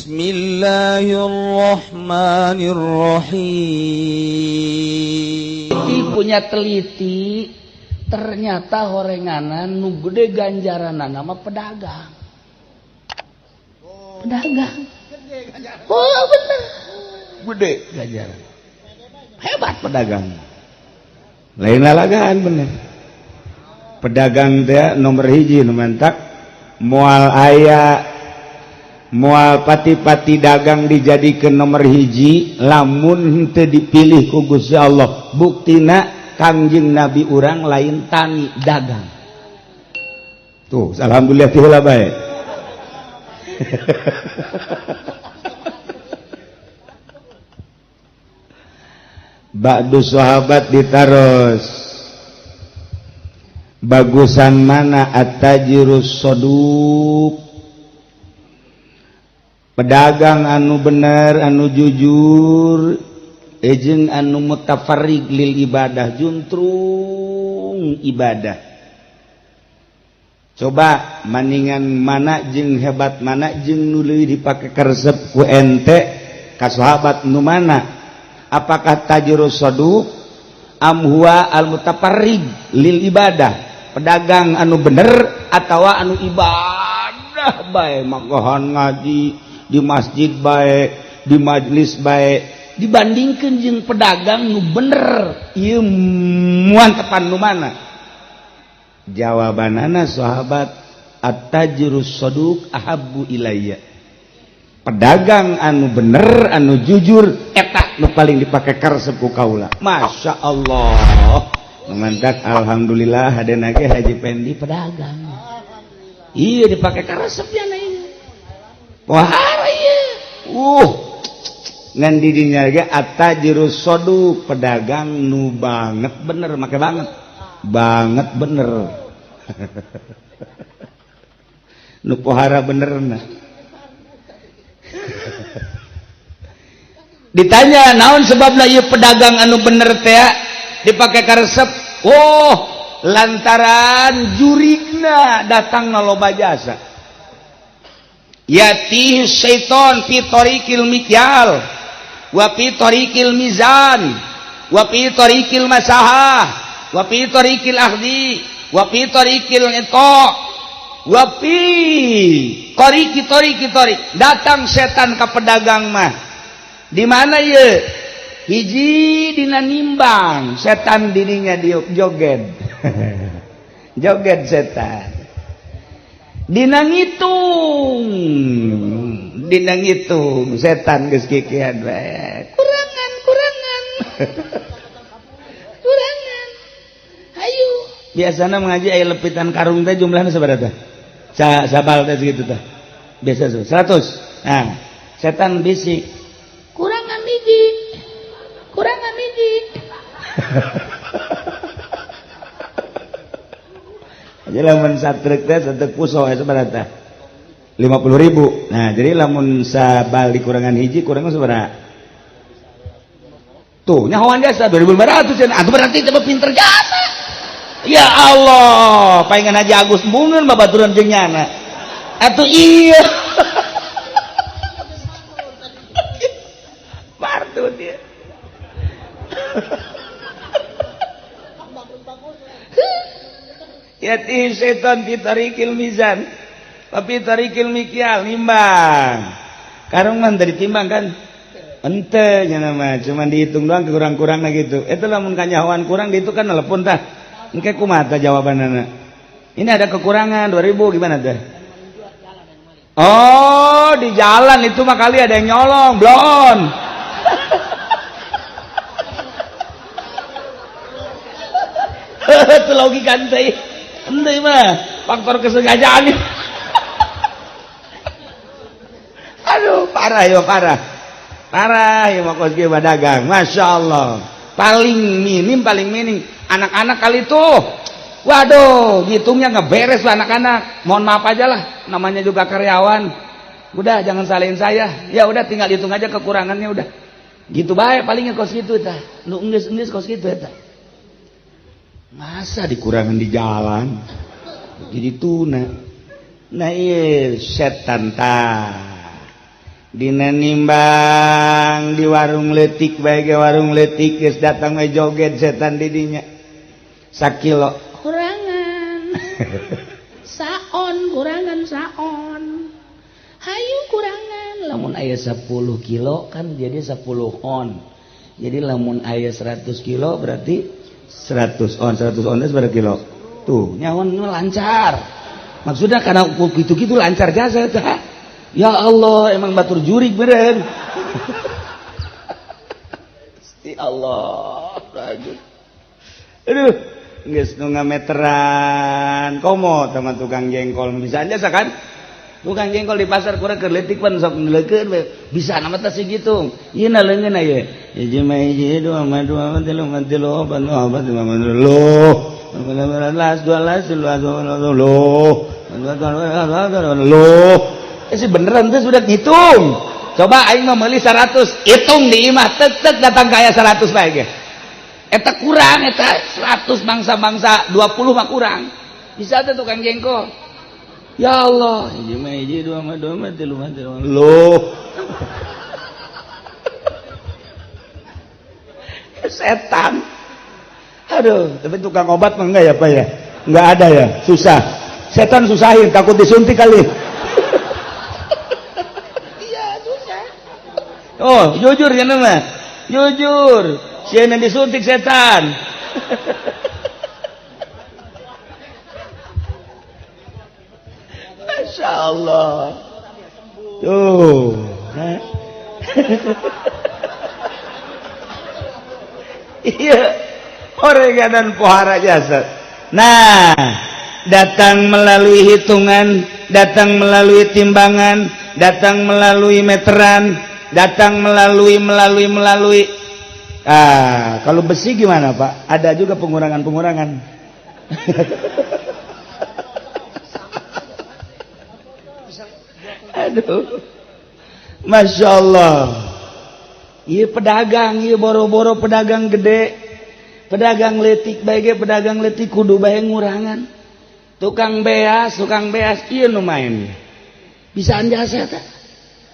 Bismillahirrahmanirrahim. Punya teliti, ternyata horenganan nu gede ganjaran nama pedagang. Pedagang. Oh bener. Gede ganjaran. Hebat pedagang. Lain lalagaan bener. Pedagang teh nomor hiji nu mantak moal aya moal pati-pati dagang dijadikeun nomor hiji lamun henteu dipilih ku Gusti Allah. Buktina Kangjeng Nabi urang lain tani dagang. Tuh, alhamdulillah ti heula bae. Ba'du sahabat ditaros, bagusan mana at-tajirus saduq, pedagang anu bener anu jujur jeung anu mutafarrig lil ibadah, juntrung ibadah. Coba maningan mana jeung hebat mana jeung nu leuwih dipake karesep ku ente ka sahabat nu mana? Apakah tajirus saduq am huwa al mutafarrig lil ibadah, pedagang anu bener atawa anu ibadah bae, makahan ngaji di masjid bae, di majlis bae, dibandingkeun jeung pedagang nu bener ieu muantepan nu mana? Jawabanana sahabat, at-tajirus saduq ahabbu ilayya, pedagang anu bener anu jujur eta nu paling dipake karesep ku kaula. Masya Allah, mantap, alhamdulillah hadena ge Haji Pendi pedagang, iya dipake karesep ya na ieu pohara ieu ngan di dinya ge at-tajirus saduq, pedagang nu banget bener, make banget banget bener nu pohara benerna. Ditanya naon sebabna ieu pedagang anu bener teh dipake karesep? Oh, lantaran jurigna datang loba jasa. Yatihi syaiton fi tariqil mikyal wa fi tariqil mizan wa fi tariqil masahah wa fi tariqil akhdi wa fi tariqil ita wa fi tariqi tariqi tariq. Datang setan ka pedagang mah. Di mana ye? Hiji dina nimbang, setan dirinya joget. Joget setan. Dina ngitung, dina ngitung setan geus kikian bae. Kurangan, kurangan. Kurangan. Hayu. Biasana mengaji aya lepitan karung teh jumlahna sabaraha teh? Sabal teh segitu teh. Biasa 100. Nah, setan bisik. Kurangan hiji, kurangan hiji. Jadi lamun satrek teh satu puso sabaraha teh? 50.000. Nah, jadi lamun sabal dikurangan hiji kurangan sabaraha? Tuh, nyahoan jasa 2.500 cenah. Atuh berarti teh pinter jasa. Ya Allah, palingan Haji Agus embungeun babaturan jeung nyana. Atuh iya. Dia. Yati setan fi tariqil mizan wa fi tariqil mikyal, nimbang. Karung mah dari timbang kan? Ente nya mah cuman dihitung doang kekurang-kurangna gitu. Eta lamun kanyahoan kurang dihitung kan telepon tah. Engke kumaha tah jawabanana? Ini ada kekurangan 2000 gimana teh? Oh, di jalan itu mah kali ada yang nyolong, blon. Itu logika ente. Ente mah faktor kesengajaan. Aduh, parah ya parah. Parah ya mah kos ge dagang. Masya Allah. Paling minim anak-anak kali tuh. Waduh, ngitungnya nggak beres lah anak-anak. Mohon maaf aja lah, namanya juga karyawan. Udah jangan salahin saya. Ya udah tinggal hitung aja kekurangannya udah. Gitu bae palingnya kos kitu tah. Nu enggeus-enggeus kos kitu eta. Masa dikurangan di jalan? Jadi tuna. Nah iya setan tah. Dina nimbang di warung letik bae ge warung letik geus datang we joget setan di dinya. Sakilo kurangan. Saon kurangan saon. Hayu kurangan. Lamun aya 10 kilo kan jadi 10 on. Jadi lamun aya 100 kilo berarti 100 on, 100 on itu berapa kilo? Tuh, nyawan lancar. Maksudnya karena gitu-gitu lancar jasa tah. Ya Allah, emang batur jurik beren. Ya Allah, bagus. Aduh, geus nu ngameteran komo sama tukang jengkol bisa aja kan? Tukang jengkol di pasar kurang keur leutik pan sok ngeleukeun bisa nama teh segitu. Ieu na leungeun aya. Hiji mah hiji, dua mah dua, tilu mah tilu, opat mah opat, lima mah lima, belas dua belas, dua loh, loh. Si beneran tuh sudah ngitung. Coba aing mah meuli 100, hitung di imah tek tek datang kaya 100 bae ge. Eta kurang eta 100 bangsa-bangsa 20 mah kurang. Bisa teh tukang jengkol. Ya Allah, hiji mah hiji, dua mah dua, mah tilu mah tilu. Loh. Setan. Aduh, tapi tukang obat mah enggak ya, Pak ya? Enggak ada ya, susah. Setan susahin, takut disuntik kali. Iya, susah. Oh, jujur ya nama. Jujur, siapa yang disuntik setan. Masya Allah. Tuh. Iya, orang dan pohara jasa. Nah, datang melalui hitungan, datang melalui timbangan, datang melalui meteran, datang melalui. Ah, kalau besi gimana, Pak? Ada juga pengurangan-pengurangan. Aduh. Masya Allah. Iya pedagang, iya boro-boro pedagang gede, pedagang letik bae pedagang letik kudu bae ngurangan. Tukang beas ieu nu main. Bisaan jasa eta.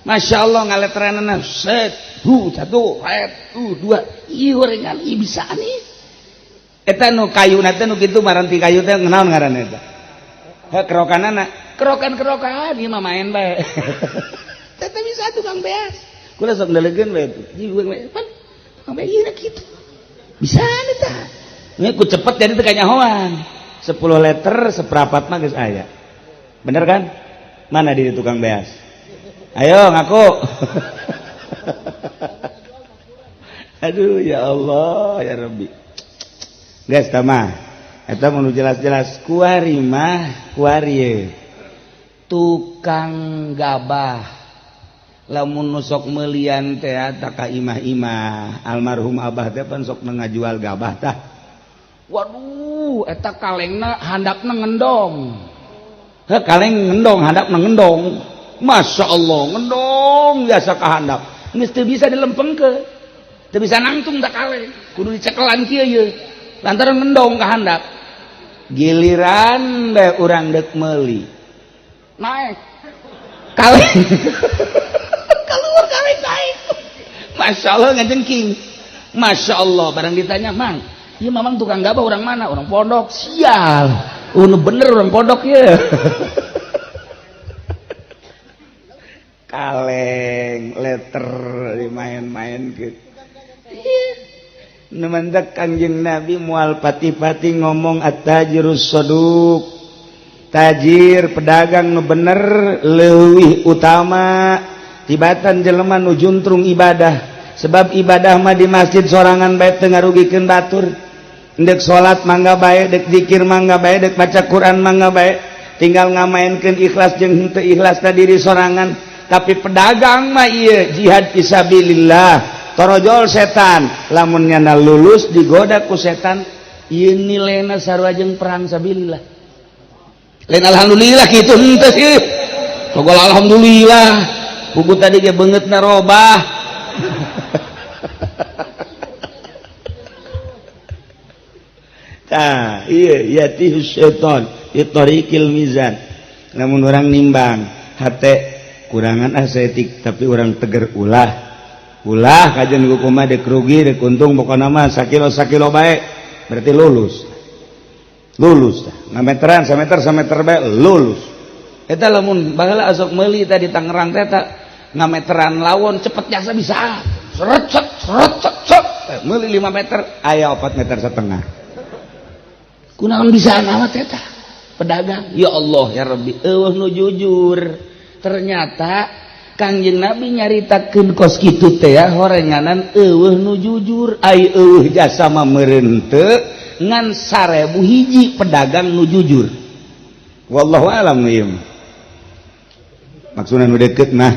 Masya Allah ngaletranana set, hu satu, het, dua, ieu horengan ieu bisaan ieu. Eta nu kayuna teh nu kitu maranti kayu teh naon ngaranna eta? Heh kerokanana, kerokan-kerokan ieu mah main bae. Teh bisa tukang beas. Kula sok ndelegeun we pan tukang beas ieu kitu. Bisa eta. Nya ku cepet jadi teu kanyahoan. 10 liter seperempat mah geus aya. Bener kan? Mana di tukang beas? Ayo ngaku. Aduh ya Allah ya Rabbi. Geus tah mah. Eta mun jelas-jelas kuari mah kuari tukang gabah. Lamun nu sok meulian teh ta ka imah-imah almarhum abah teh pan sok ngajual gabah tah. Waduh, eta kalengna handapna ngendong. Heh kaleng ngendong, handapna ngendong. Masya Allah, ngendong biasa ka handap. Geus teu bisa dilempengkeun. Teu bisa nangtung tak kaleng, kudu dicekelan kieu ye. Lantaran ngendong ka handap. Giliran bae urang deuk meuli. Naek. Kaleng. Keluar kaleng naik. Masya Allah ngajengking. Masya Allah, barang ditanya, "Mang, ieu mamang tukang gabah orang mana?" Orang pondok. Sial. Nu bener orang pondok ye. Kaleng letter dimain-main gitu. Nu mantak Kangjeng Nabi moal pati-pati ngomong at-tajirus saduq. Tajir pedagang nu bener leuwih utama tibatan jelema nu juntrung ibadah. Sebab ibadah mah di masjid sorangan bae teu ngarugikeun batur. Dek salat mangga bae, dek zikir mangga bae, dek baca Quran mangga bae, tinggal ngamainkeun ikhlas jeung henteu ikhlas ta diri sorangan. Tapi pedagang mah ieu jihad fisabilillah, torojol setan, lamun nyana lulus digoda ku setan, ieu nilaina sarua jeung perang sabilillah. Lain alhamdulillah kitu henteu sih. Togol alhamdulillah, pugu tadi ge beungeutna robah. Tah, iya yatihus syaitan fi tariqil mizan. Lamun urang nimbang hate Kurangan ah saeutik tapi urang teger ulah. Ulah kajian kumaha dek rugi dek untung pokona mah sakilo sakilo bae berarti lulus. Lulus tah. Ngameteran sameter sameter bae lulus. Eta lamun baheula asok meuli tadi Tangerang teh ta ngameteran lawon cepet jasa bisa. Seret set seret set set. Meuli 5 meter aya 4 meter setengah. Kunaon bisa amat eta? Pedagang. Ya Allah ya Rabbi, eueuh nu jujur. Ternyata Kangjeng Nabi nyaritakeun kos kitu teh ya horenganan eueuh nu jujur, ai eueuh jasa mah meureun teu ngan 1000 hiji pedagang nu jujur. Wallahu alam ieu. Maksudna nu deket mah.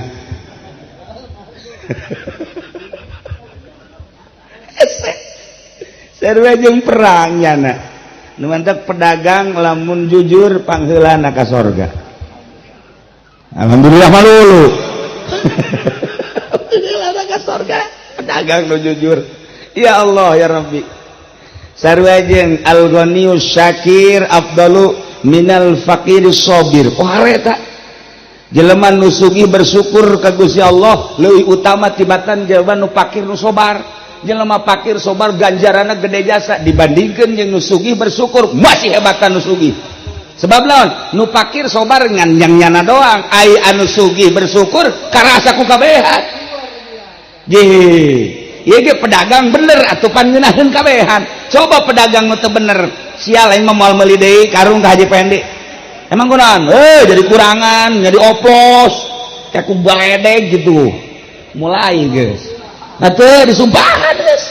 Sarua jeung perang nyana. Nu mantak pedagang lamun jujur pangheulana ka sorga. Alhamdulillah malulu. Pangheulana ka sorga pedagang nu jujur. Ya Allah ya Rabbi. Sarua jeung al-ghaniyus syakir afdalu minal faqiris sabir. Oh hareta. Jelema nu sugih bersyukur ka Gusti Allah leuwih utama tibatan jelema nu fakir nu sobar. Jelema fakir sobar ganjaranna gede jasa dibandingkeun jeung nu sugih bersyukur masih hebatan nu sugih. Sebab laon nu fakir sobar ngan yang nyana doang, ai anu sugih bersyukur karasa ku kabehan. Ye, ieu ge pedagang bener atuh pan ngeunaheun kabehan. Coba pedagang nu teu bener, sial aing mah moal meuli deui karung ka Haji Pendi. Emang kunaon? Jadi kurangan, jadi oplos, kayak ku baledeg gitu. Mulai guys. Nah teu disumpahan geus.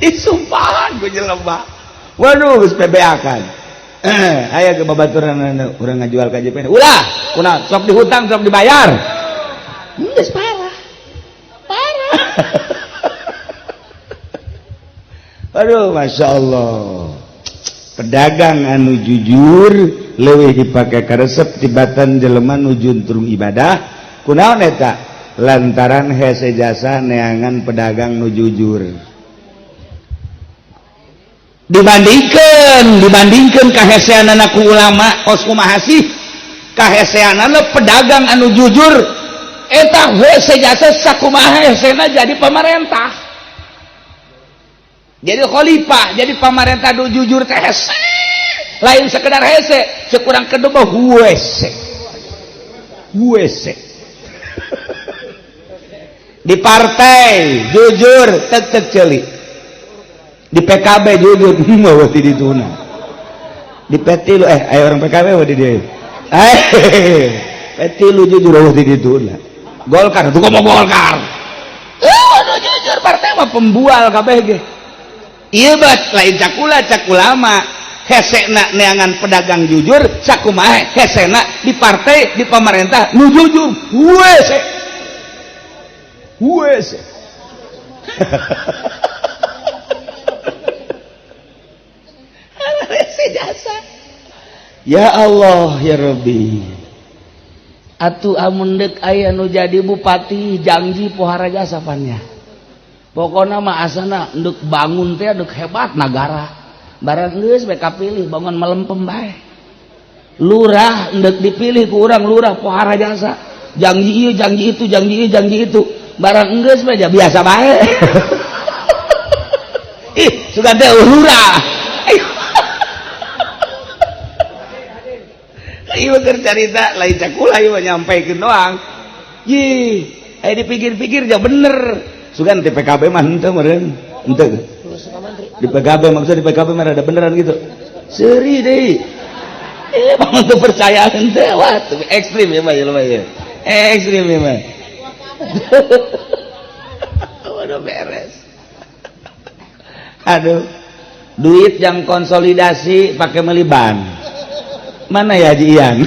Disumpahan ku jelema. Waduh geus PBA kan. Aya ke babaturan urang ngajual ka JPN. Ulah, kunaon? Sok dihutang, sok dibayar. Geus parah. Parah. Aduh, Masya Allah. Pedagang anu jujur leuwih dipake karesep tibatan jelema nu juntrung ibadah. Kunaon eta? Lantaran hese jasa neangan pedagang nu jujur. Dibandingkeun kaheseanana ku ulama kos kumaha sih? Kaheseanana pedagang anu jujur eta hese jasa sakumaha hesena jadi pamarentah. Jadi khalifah, jadi pamarentah nu jujur teh hese. Lain sekedar hese, sekurang kedua huese. Huese. Di partai jujur tek tek ceuli. Di PKB jujur mau ti dituna. Di PT lu ayo orang PKB di dia. PT lu jujur eueuh ti dituna. Golkar tuh ngomong Golkar. Nu jujur partai mah pembual kabeh ge. Ieu bat lain cakula cakulama hesena neangan pedagang jujur sakumaha hesena di partai di pemerintah nu jujur huese huese. Hese jasa. Ya Allah ya Rabbi. Atuh amun deuk aya nu jadi bupati janji pohara jasa pannya. Pokokna mah asana ndek bangun teh ndek hebat nagara. Barang geus bae kapilih bangun melempem bae. Lurah ndek dipilih ku urang lurah pohara jasa. Janji ieu janji itu janji ieu janji itu. Barang geus bae biasa bae. Ih, sugan teh lurah. Ieu keur carita lain cakula ieu nyampaikeun doang. Yih, aya dipikir-pikir ja bener. Sugan di PKB mah henteu meureun. Henteu. Di PKB maksud di PKB mah rada beneran gitu. Seuri deui. Bang teu percaya henteu wah ekstrim ya mah jelema ieu. Ekstrim ya mah. Waduh beres. Aduh. Duit yang konsolidasi pakai meuli ban. Mana ya Haji Ian?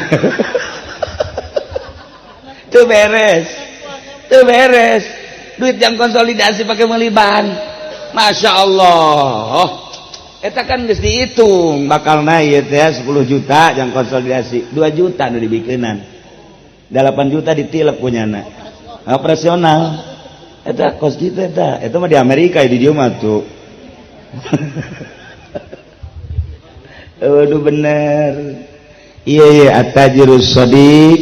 Tuh beres. Tuh beres. Duit yang konsolidasi pakai meuli ban. Masya Allah. Eta kan geus dihitung bakal naik ya 10 juta yang konsolidasi, 2 juta nu dibikeunan. 8 juta ditilep punyana. Operasional. Eta kos kitu eta. Eta mah di Amerika di dieu mah tuh. Waduh bener. Iya iya, attajirus shadiq,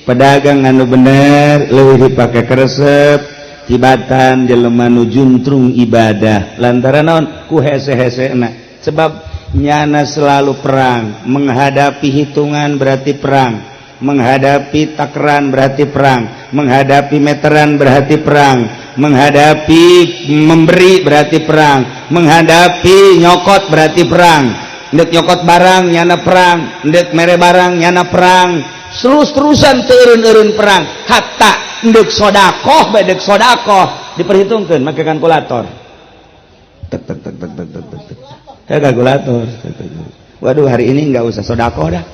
pedagang anu bener, leuwih dipake karesep tibatan jelema nu juntrung ibadah. Lantaran naon? Ku hese-hesena, sebab nyana selalu perang. Menghadapi hitungan berarti perang, menghadapi takran berarti perang, menghadapi meteran berarti perang, menghadapi memberi berarti perang, menghadapi nyokot berarti perang. Ndek nyokot barang nyana perang, ndek mere barang nyana perang, terus-terusan turun-turun perang. Hatta ndek sodakoh bae, ndek sodakoh diperhitungkan make kalkulator, tek tek tek tek tek tek tek tek, kalkulator. Waduh, hari ini nggak usah sodakoh dah.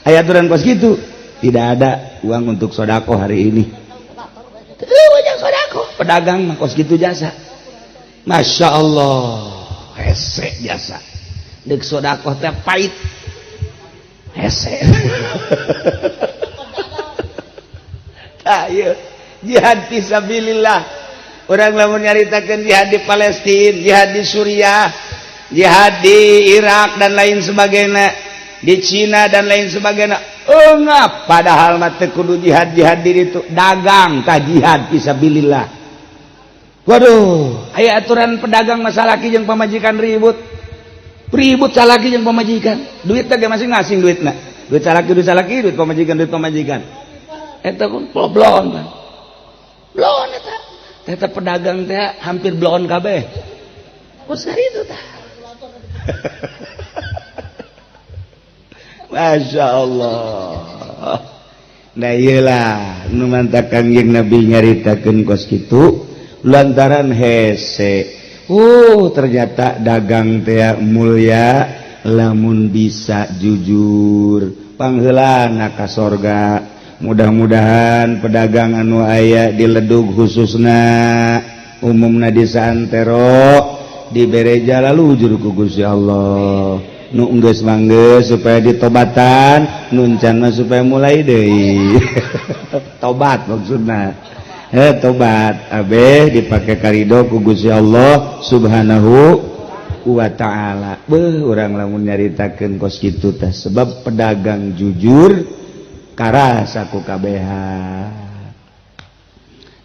Aya aturan kos gitu, tidak ada uang untuk sodakoh hari ini. Banyak sodakoh, pedagang mah kos gitu jasa. Masya Allah, hese jasa. Dek sodakoh teh pahit, hese. Ayo jihad fisabilillah. Orang lamun nyaritakeun jihad di Palestina, jihad di Suriah, jihad di Irak dan lain sebagainya, di Cina dan lain sebagainya, engap. Padahal mah teu kudu jihad-jihad di itu, dagang tah jihad fisabilillah. Waduh, aya aturan pedagang, masalah jeung pamajikan ribut ribut, salaki jeung pamajikan, duit teh masing-masing duitna, duit salaki duit salaki, duit pamajikan duit pamajikan. Eta pun blon blon, eta eta pedagang teh hampir blon kabeh kos itu tah. Masya Allah. Nah, iyalah nu mantak Kangjeng Nabi nyaritakeun kos kitu lantaran hese. Ternyata dagang teh mulia lamun bisa jujur, pangheulana ka sorga. Mudah-mudahan pedagang anu aya di Ledug, khususna umumna di saantero, dibere jalan lujur ku Gusti Allah. Nu geus manggeus supaya ditobatan, nu encan mah supaya mulai deui tobat, maksudna tobat abeh dipake karido ku Gusti Allah Subhanahu wa ta'ala. Beuh, urang lamun nyaritakeun kos kitu teh sebab pedagang jujur karasa ku kabehan,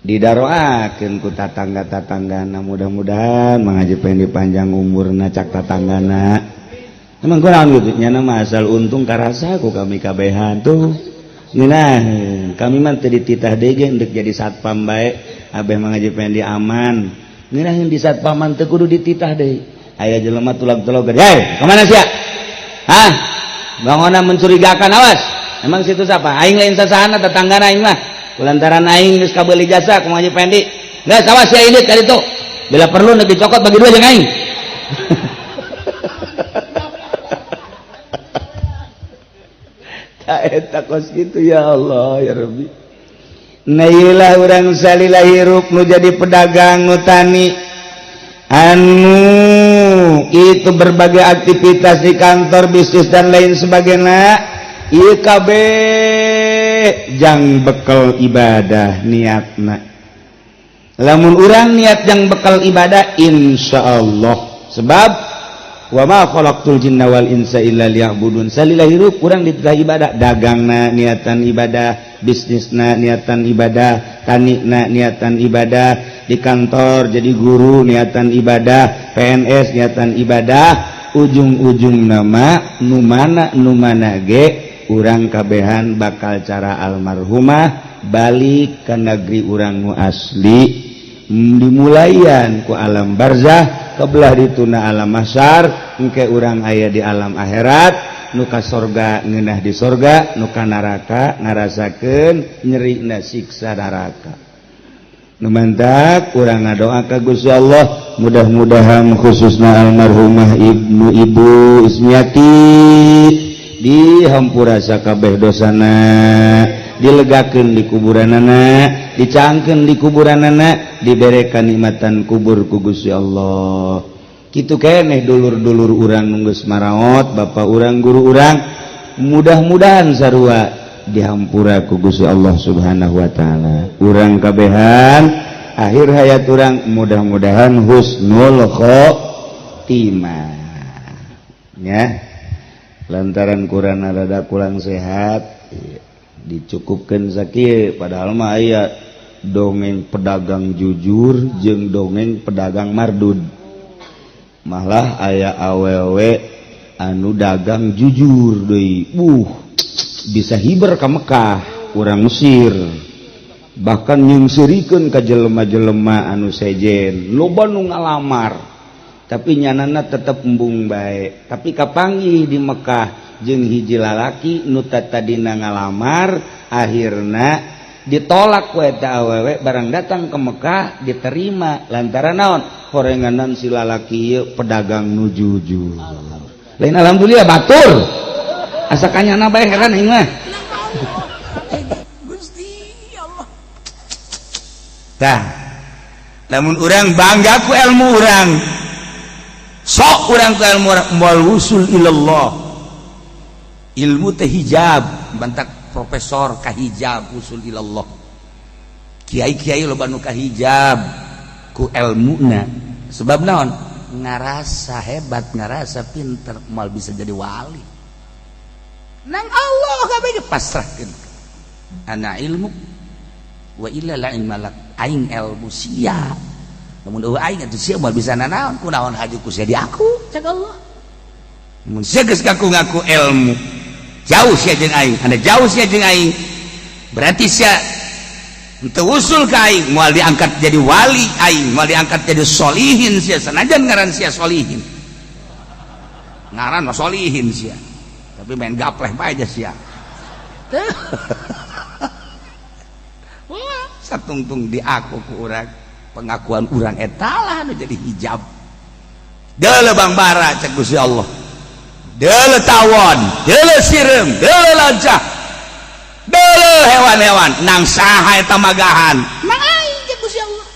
didaroakeun ku tatangga-tatanggana. Mudah-mudahan Mang Haji Pendi panjang umurna, cak tatanggana. Emang kurang gitu nyana mah asal untung karasa ku kami kabehan tuh. Ngeunah kami mah teu dititah deui ge ndek jadi satpam bae, abeh Mang Haji Pendi aman. Ngeunaheun di satpaman teu kudu dititah deui. Aya jelema tulag-tulog, "Hei, kemana sia? Hah? Bangunna mencurigakan, awas." "Emang situ siapa?" "Aing lain sasahana, tetanggana aing mah. Kulantaran aing geus kabeuli jasa ku Mang Haji Pendi. Geus, awas sia indit ka ditu. Bila perlu nek dicokot bagi dua jeung aing." Eta kos gitu, ya Allah ya Rabbi. Nah, iyalah urang salila hirup nu jadi pedagang, nu tani, anu itu berbagai aktivitas di kantor, bisnis dan lain sebagainya, ieu kabeh jang bekal ibadah niatna. Lamun urang niat jang bekal ibadah, insyaallah, sebab wa ma khalaqtul jinna wal insa illa liya'budun. Salila hirup urang dititah ibadah, dagangna niatan ibadah, bisnisna niatan ibadah, tanina niatan ibadah, di kantor jadi guru niatan ibadah, PNS niatan ibadah, ujung-ujung nama nu mana nu mana ge urang kabehan bakal cara almarhumah balik ke negeri urang nu asli, dimulaian ku alam barzah, kebelah dituna alam mahsyar, engke urang aya di alam akhirat, nu ka sorga ngeunah di sorga, nu ka neraka ngarasakeun nyerina siksa neraka. Nu mantak urang ngadoa ka Gusti Allah, mudah-mudahan khususna almarhumah Ibnu Ibu Ismiati dihampura sakabeh dosana, dilegakeun di kuburanana, dicangkeun di kuburanana, dibere kanikmatan kubur ku Gusti Allah. Kitu keneh dulur-dulur urang nu geus maraot, bapak urang, guru urang, mudah-mudahan sarua dihampura ku Gusti Allah Subhanahu wa taala. Urang kabehan akhir hayat urang mudah-mudahan husnul khotimah ya. Lantaran kurang rada kurang sehat dicukupkan sakieu, padahal mah aya dongeng pedagang jujur jeung dongeng pedagang mardud. Malah aya awewe anu dagang jujur deui, bisa hiber ka Mekah, urang Mesir, bahkan nyungserikeun ka jelema-jelema anu sejen, loba nu ngalamar, tapi nyanana tetep embung bae. Tapi kapanggih di Mekah jeung hiji lalaki nu tadina ngalamar, akhirna ditolak ku eta awewe. Barang datang ke Mekah diterima, lantaran naon? Horenganan si lalaki ieu pedagang nu jujur. Lain alhamdulillah, batur asa kanyana bae, heran aing mah. Gusti Allah. Tah, lamun urang bangga ku ilmu urang, sok urang ku ilmu urang, moal wusul ilallah. Ilmu teh hijab, bantak profesor kahijab usul ilallah, kiai-kiai loba nu kahijab ku ilmuna. Sebab naon? Ngarasa hebat, ngarasa pinter, moal bisa jadi wali. Nang Allah kabeh pasrahkeun, ana ilmu wa illa la ilma lak. Aing ilmu sia, lamun eueuh aing atuh sia moal bisa nanaon. Kunaon haju ku sia di aku? Cek Allah, mun sia geus ngaku-ngaku ilmu, jauh sia jeung aing. Anda jauh sia jeung aing, berarti sia teu usul ka aing, moal diangkat jadi wali aing, moal diangkat jadi solihin sia, sanajan ngaran sia solihin. Ngaran mah solihin sia, tapi main gapleh bae aja sia. Wah, satungtung di aku ku urang, pengakuan urang eta lah anu jadi hijab. Deuleu Bang Bara, cek Gusti Allah, deuleu tawon, deuleu sireum, deuleu lancah, deuleu hewan-hewan, nang saha eta magahan? Nang aing, cek Gusti Allah.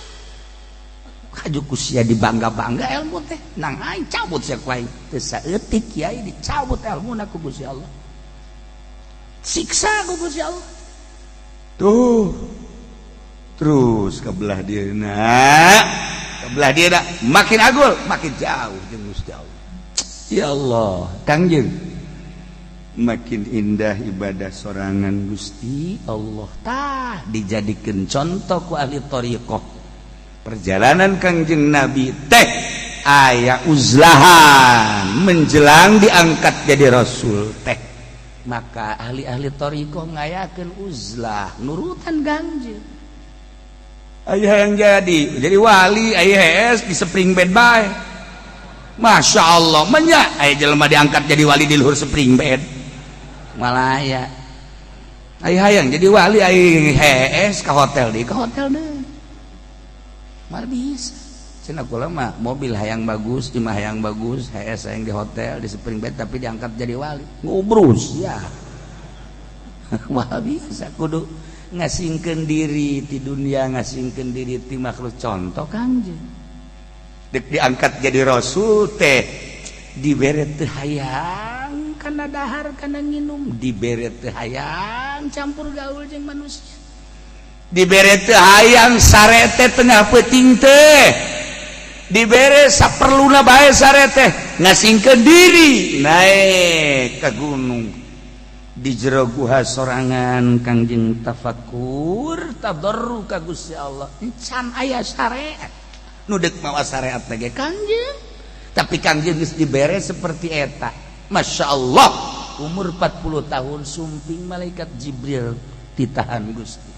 Haju ku sia dibangga-bangga ilmu teh nang aing, cabut sia ku aing. Teu saeutik kiai dicabut ilmuna ku Gusti Allah, siksa ku Gusti Allah. Tuh, terus kebelah dieuna, kebelah dieuna makin agul makin jauh jeung Gusti Allah. Ya Allah, Kangjeng, makin indah ibadah sorangan Gusti Allah. Tah, dijadikan contoh ku ahli thariqah perjalanan Kangjeng Nabi teh aya uzlahan menjelang diangkat jadi rasul teh, maka ahli-ahli thariqah ngayakeun uzlah nurutan Kangjeng. Aya yang jadi wali, aya hees di spring bed bae. Masya Allah, banyak aya jelema diangkat jadi wali di luhur spring bed. Malah aya aya hayang jadi wali, aya hees ke hotel, di ke hotel deh, mal bisa. Cenah kula mah mobil hayang bagus, imah hayang bagus, hees hayang di hotel di spring bed, tapi diangkat jadi wali ngubrus ya. Wah, bisa kudu ngasingkeun diri di dunia, ngasingkeun diri ti makhluk. Contoh Kangjeng dek diangkat jadi rasul teh dibere teu hayang kana dahar, kana nginum, dibere teu hayang campur gaul jeung manusia, dibere teu hayang sare teh tengah peuting teh, dibere saperluna bae sare teh, ngasingkeun diri naik ke gunung, di jero guha sorangan Kangjeng tafakur, tadarru ka Gusti Allah. Encan aya syariat nu deuk mawa syariat lagi Kangjeng, tapi Kangjeng geus dibere seperti eta. Masya Allah, umur 40 tahun sumping malaikat Jibril, ditahan Gusti.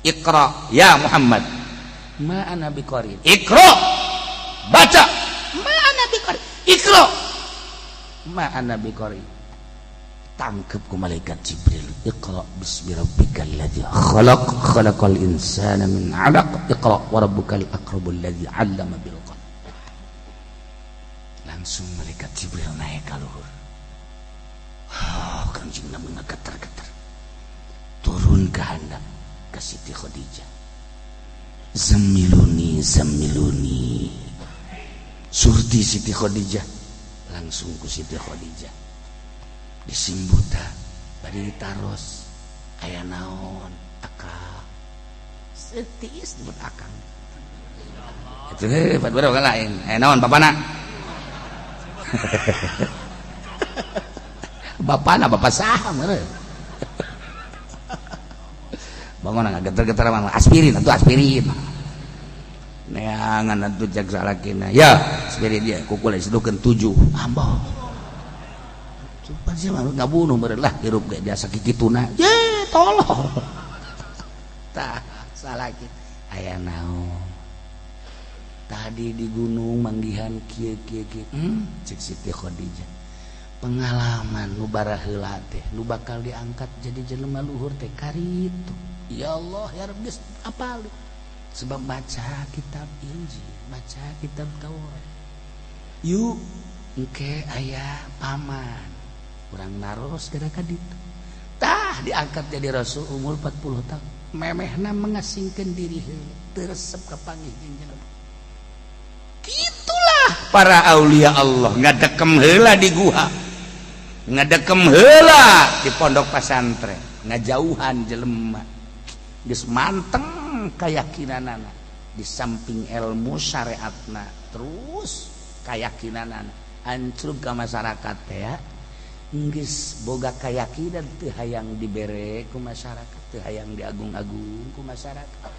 Iqra ya Muhammad. Ma ana biqari. Iqra, baca. Ma ana biqari. Iqra. Ma ana biqari. Tangkep ku malaikat Jibril. Iqra bismi rabbikal ladzi khalaq, khalaqal insana min 'alaq, iqra wa rabbukal akramul ladzi 'allama bil qalam. Langsung malaikat Jibril naik ka luhur. Oh, Kangjeng Nabi geter-geter. Turun ke handap ke Siti Khadijah. Zamiluni, zamiluni. Surti Siti Khadijah, langsung ku Siti Khadijah disimbuta, bari ditaros, aya naon akang? Setis disebut akang itu hebat berapa lain. Aya naon, papana? Bapana bapak saha meureun. Bangun geter-geter mah aspirin atuh aspirin. Neangan atuh cek salakina. Ya, aspirin dia kukul sedukeun 7. Ambo. Sumpah sih mah ngabunuh meureun lah hirup ge jasa kikituna. Ye, tolong. Tah, salaki aya naon. Tadi di gunung manggihan kieu kieu kieu. Cek Siti Khadijah. Pengalaman nu baraheula teh nu bakal diangkat jadi jelema luhur teh karitu. Ya Allah ya Rabb geus apal. Sebab baca kitab Injil, baca kitab Taurat. Yuk engke aya paman urang naros gara ka ditu. Tah diangkat jadi rasul umur 40 tahun. Memehna mengasingkeun diri heula, teu resep kapanggih jeung jelema. Gitulah para aulia Allah ngadekem heula di guha, ngadekem heula di pondok pesantren, ngajauhan jelema. Geus manteng keyakinanana di samping ilmu syariatna, terus keyakinanana ancrub ka masyarakat teh ya. Geus boga keyakinan teu hayang dibere ku masyarakat, teu hayang diagung-agung ku masyarakat,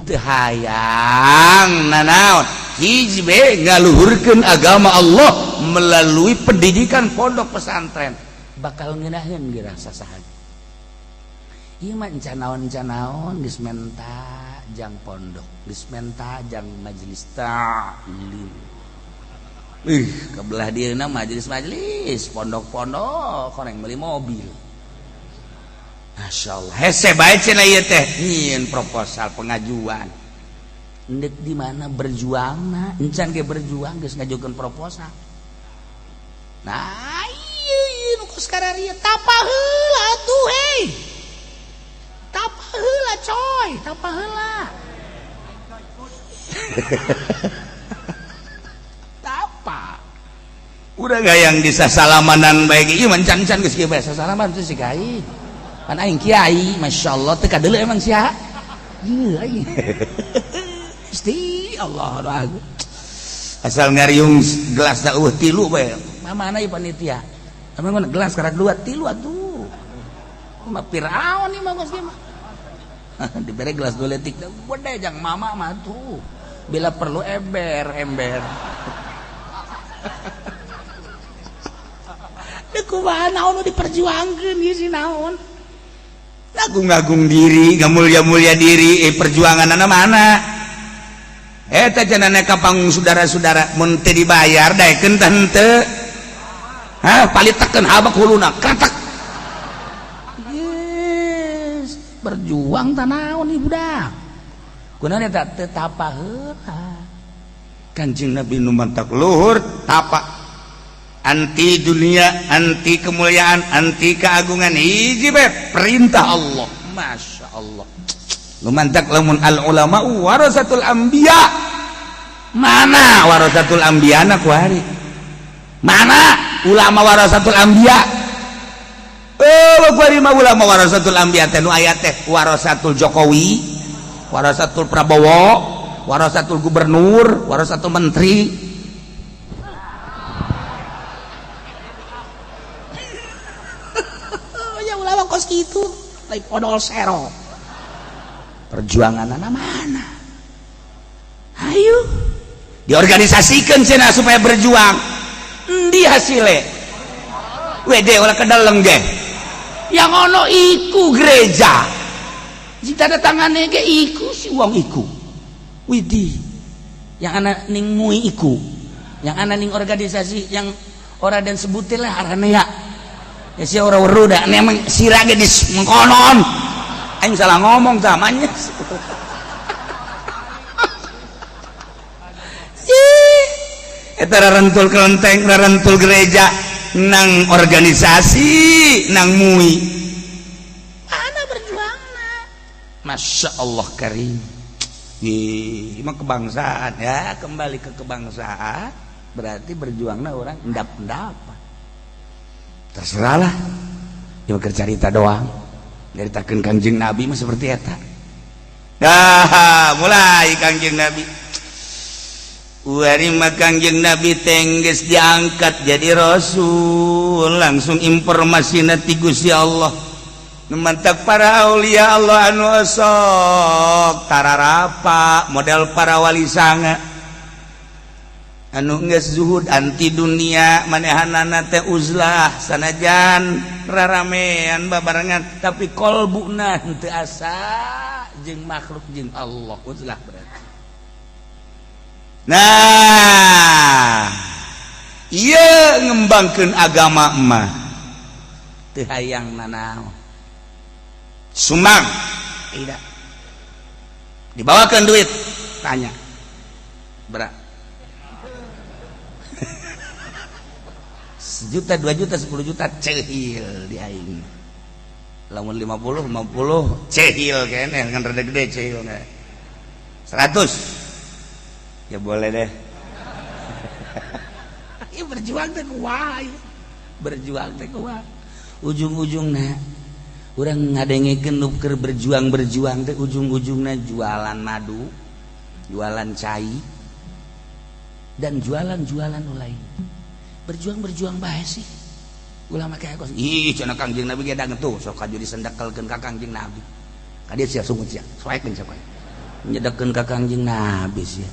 teu hayang nanaon hiji be ngaluhurkeun agama Allah melalui pendidikan pondok pesantren bakal ngeunaheun geura sasaha. Ieu mah encanaon-encanaon geus menta jang pondok, geus menta jang majelis taklim. Ih, kebelah dieuna majelis-majelis, pondok-pondok, koreng beli mobil. Masya Allah, hese bae cenah ieu teh nyieun proposal pengajuan. Endek di mana berjuangna? Encan ge berjuang geus ngajukeun proposal. Nah, ieu ieu nu kos kararieu tapa heula atuh hei. Tapa heula coy, tapa heula. Tapa. Udah gak yang disasalamanan bae ieu mah encan-encan geus kieu bae sasalaman teh si kai. Pan aing kiai, masyaallah teu kadeuleu emang sia. Ieu aing. Gusti Allah doa. Asal ngariung gelas da eueuh tilu bae. Mamana ieu panitia? Emang gelas karak 2 tilu atuh. Mah Firaun ieu mah geus mah. Dibere gelas 2 letik gede jang mama mah tuh. Bila perlu ember ember. Deuk kumaha naon nu diperjuangkeun ieu si naon? Agung-agung diri, ngamulya-mulya diri, perjuanganana mana? Eta cenah ka panggung saudara-saudara mun teu dibayar daekeun teh henteu. Hah, palitekeun habak huluna, kretek. Yes, berjuang tah naon ieu budak. Kunaon eta teu tapa heula. Kanjeng Nabi nu mantak luhur tapa. Anti dunia, anti kemuliaan, anti keagungan, hiji bae perintah Allah. Masya Allah. Nu mantak lamun al ulama warasatul anbiya. Mana warasatul anbiya na kuari? Mana ulama warasatul anbiya? Oh, kuari mah ulama warasatul anbiya teh nu aya teh warasatul Jokowi, warasatul Prabowo, warasatul gubernur, warasatul menteri. Kos gitu, lain podol sero. Perjuangan anak mana? Ayo, diorganisasikan cenah supaya berjuang. Endi hasilnya? Wede ulah kedeleng ge. Yang ono iku gereja. Jika ada tangane ge iku si wong iku. Widih. Yang anak ning mui iku. Yang anak ning organisasi yang ora dan sebutillah arane ya. Ya si ora weruh da emang sira ge dis mengkonon. Aing salah ngomong tah manya. Ih, eta rarentul kelenteng, rarentul gereja nang organisasi, nang mui. Mana berjuangna? Masya Allah karim. Ih, mah kebangsaan ya, kembali ke kebangsaan berarti berjuangna orang endap-endapan. Terserahlah ya cerita doang nyaritakeun Kangjeng Nabi mah seperti eta. Dah mulai Kangjeng Nabi Wari Kangjeng Nabi tengges diangkat jadi Rasul, langsung informasi ti Gusti Allah. Mantap, para aulia Allah anu sok tararapa model para wali sanga anu geus zuhud anti dunia, manehanana teh uzlah, sanajan raramean babarengan tapi kolbuna henteu asa jeung makhluk jeung Allah, uzlah berarti. Nah, iya, ngembangkan agama mah teu hayang nanaon, sumbang tidak, dibawakan duit, tanya berat sejuta, 2 juta, 10 juta, cehil di aing. Lamun 50 50 cehil kayaknya kan rada gede, cehil 100 ya boleh deh. Ya, berjuang teh kumaha, berjuang teh kumaha, ujung-ujungna urang ngadengekeun nu keur berjuang berjuang teh ujung-ujungna jualan madu, jualan cai, dan jualan-jualan lain. Berjuang berjuang bae sih. Ulah make kos. Ih, cenah Kangjeng Nabi ge tuh sok kaju disendekelkeun ka Kangjeng Nabi. Ka dieu sia, sungut sia, soekeun sia, nyedekeun ka Kangjeng Nabi sia.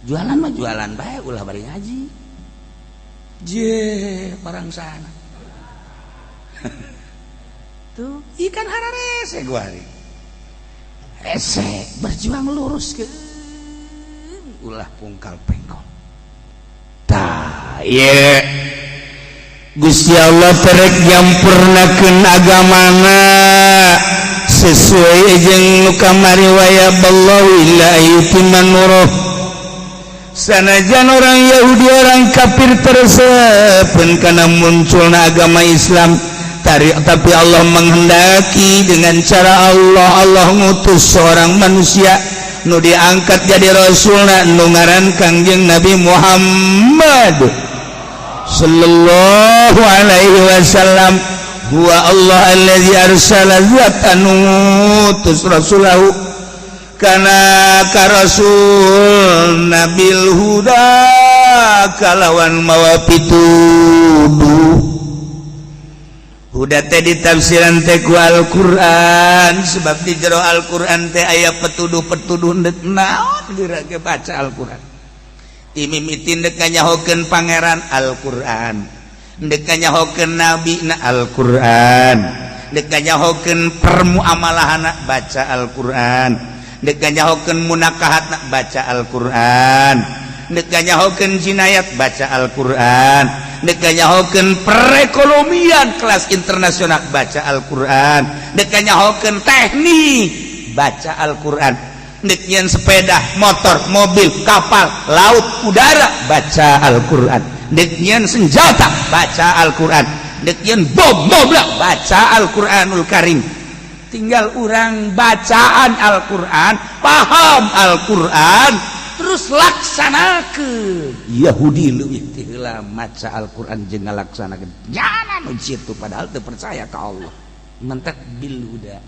Jualan mah jualan bae, ulah bari ngaji. Je barang sana tuh ikan hararese gua hari rese berjuang lurus ke ulah pungkal pengkol. Tah, ieu Gusti Allah terek nyampurnakeun agamana sesuai jeung nu kamari, wa yaballahu illa ayyutimma nuruh. Sanajan orang Yahudi, orang kafir tersepen karena munculna agama Islam tarik, tapi Allah menghendaki dengan cara Allah. Allah ngutus seorang manusia nu diangkat jadi rasulna, nu ngaran Kangjeng Nabi Muhammad sallallahu alaihi wasallam. Huwa Allah allazi arsala, zat anu ngutus, rasulahu kana ka rasul, nabil huda kalawan mawa pituduh. Huda teh ditafsiran teh ku Al-Qur'an, sebab di jero Al-Qur'an teh aya petuduh-petuduh. Ndek naon geura ge baca Al-Qur'an, timimiti ndek nyahokeun pangeran, Al-Qur'an, ndek nyahokeun nabi na, Al-Qur'an, ndek nyahokeun permuamalahana, baca Al-Qur'an, dek nyahokeun munakahatna, baca Al-Qur'an, dek nyahokeun jinayat, baca Al-Qur'an, dek nyahokeun perekonomian kelas internasional, baca Al-Qur'an, dek nyahokeun teknik, baca Al-Qur'an, dek nyeun sepeda motor, mobil, kapal laut, udara, baca Al-Qur'an, dek nyeun senjata, baca Al-Qur'an, dek nyeun bom mobil, baca Al-Qur'anul Karim. Tinggal orang bacaan Al-Quran, paham Al-Quran, terus laksanakan. Yahudi lebih heula maca Al-Quran jeung ngalaksanakeun, jangan nu kitu, padahal teu percaya ka Allah. Mentak bil huda,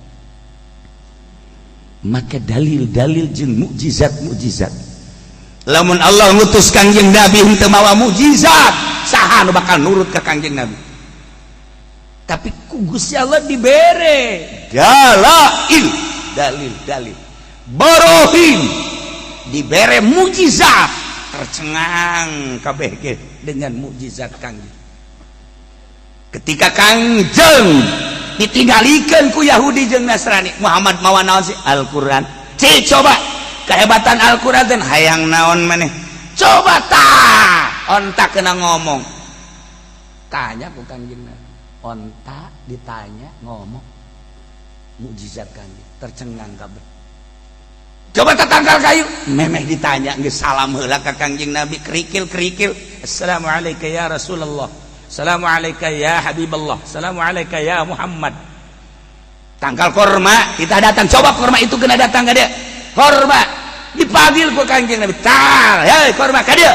maka dalil-dalil jeung mukjizat-mukjizat. Lamun Allah ngutus Kangjeng Nabi henteu mawa mukjizat, saha nu bakal nurut ka Kangjeng Nabi? Tapi ku Gusti Allah dibere dalail, dalil-dalil, barohin, dibere mukjizat, tercengang kabeh ge dengan mukjizat Kangjeng. Ketika Kangjeng ditinggalikan ku Yahudi jeung Nasrani, "Muhammad mawa naon sih?" "Al-Quran." "Ci, coba kehebatan Al-Quran dan hayang naon maneh, coba." Tah, onta kena ngomong, tanya ku Kangjeng Nabi. Onta ditanya ngomong, mukjizat Kangjeng, tercengang kabeh. "Coba tatangkal kayu." Memeh ditanya geus salam heula ka Kangjeng Nabi, kerikil kerikil, "Assalamualaikum ya Rasulullah, assalamualaikum ya Habiballah, assalamualaikum ya Muhammad." Tangkal korma kita datang, coba korma itu kena datang ke dia. Korma dipanggil ku Kangjeng Nabi, "Tal, hei korma, ka dia."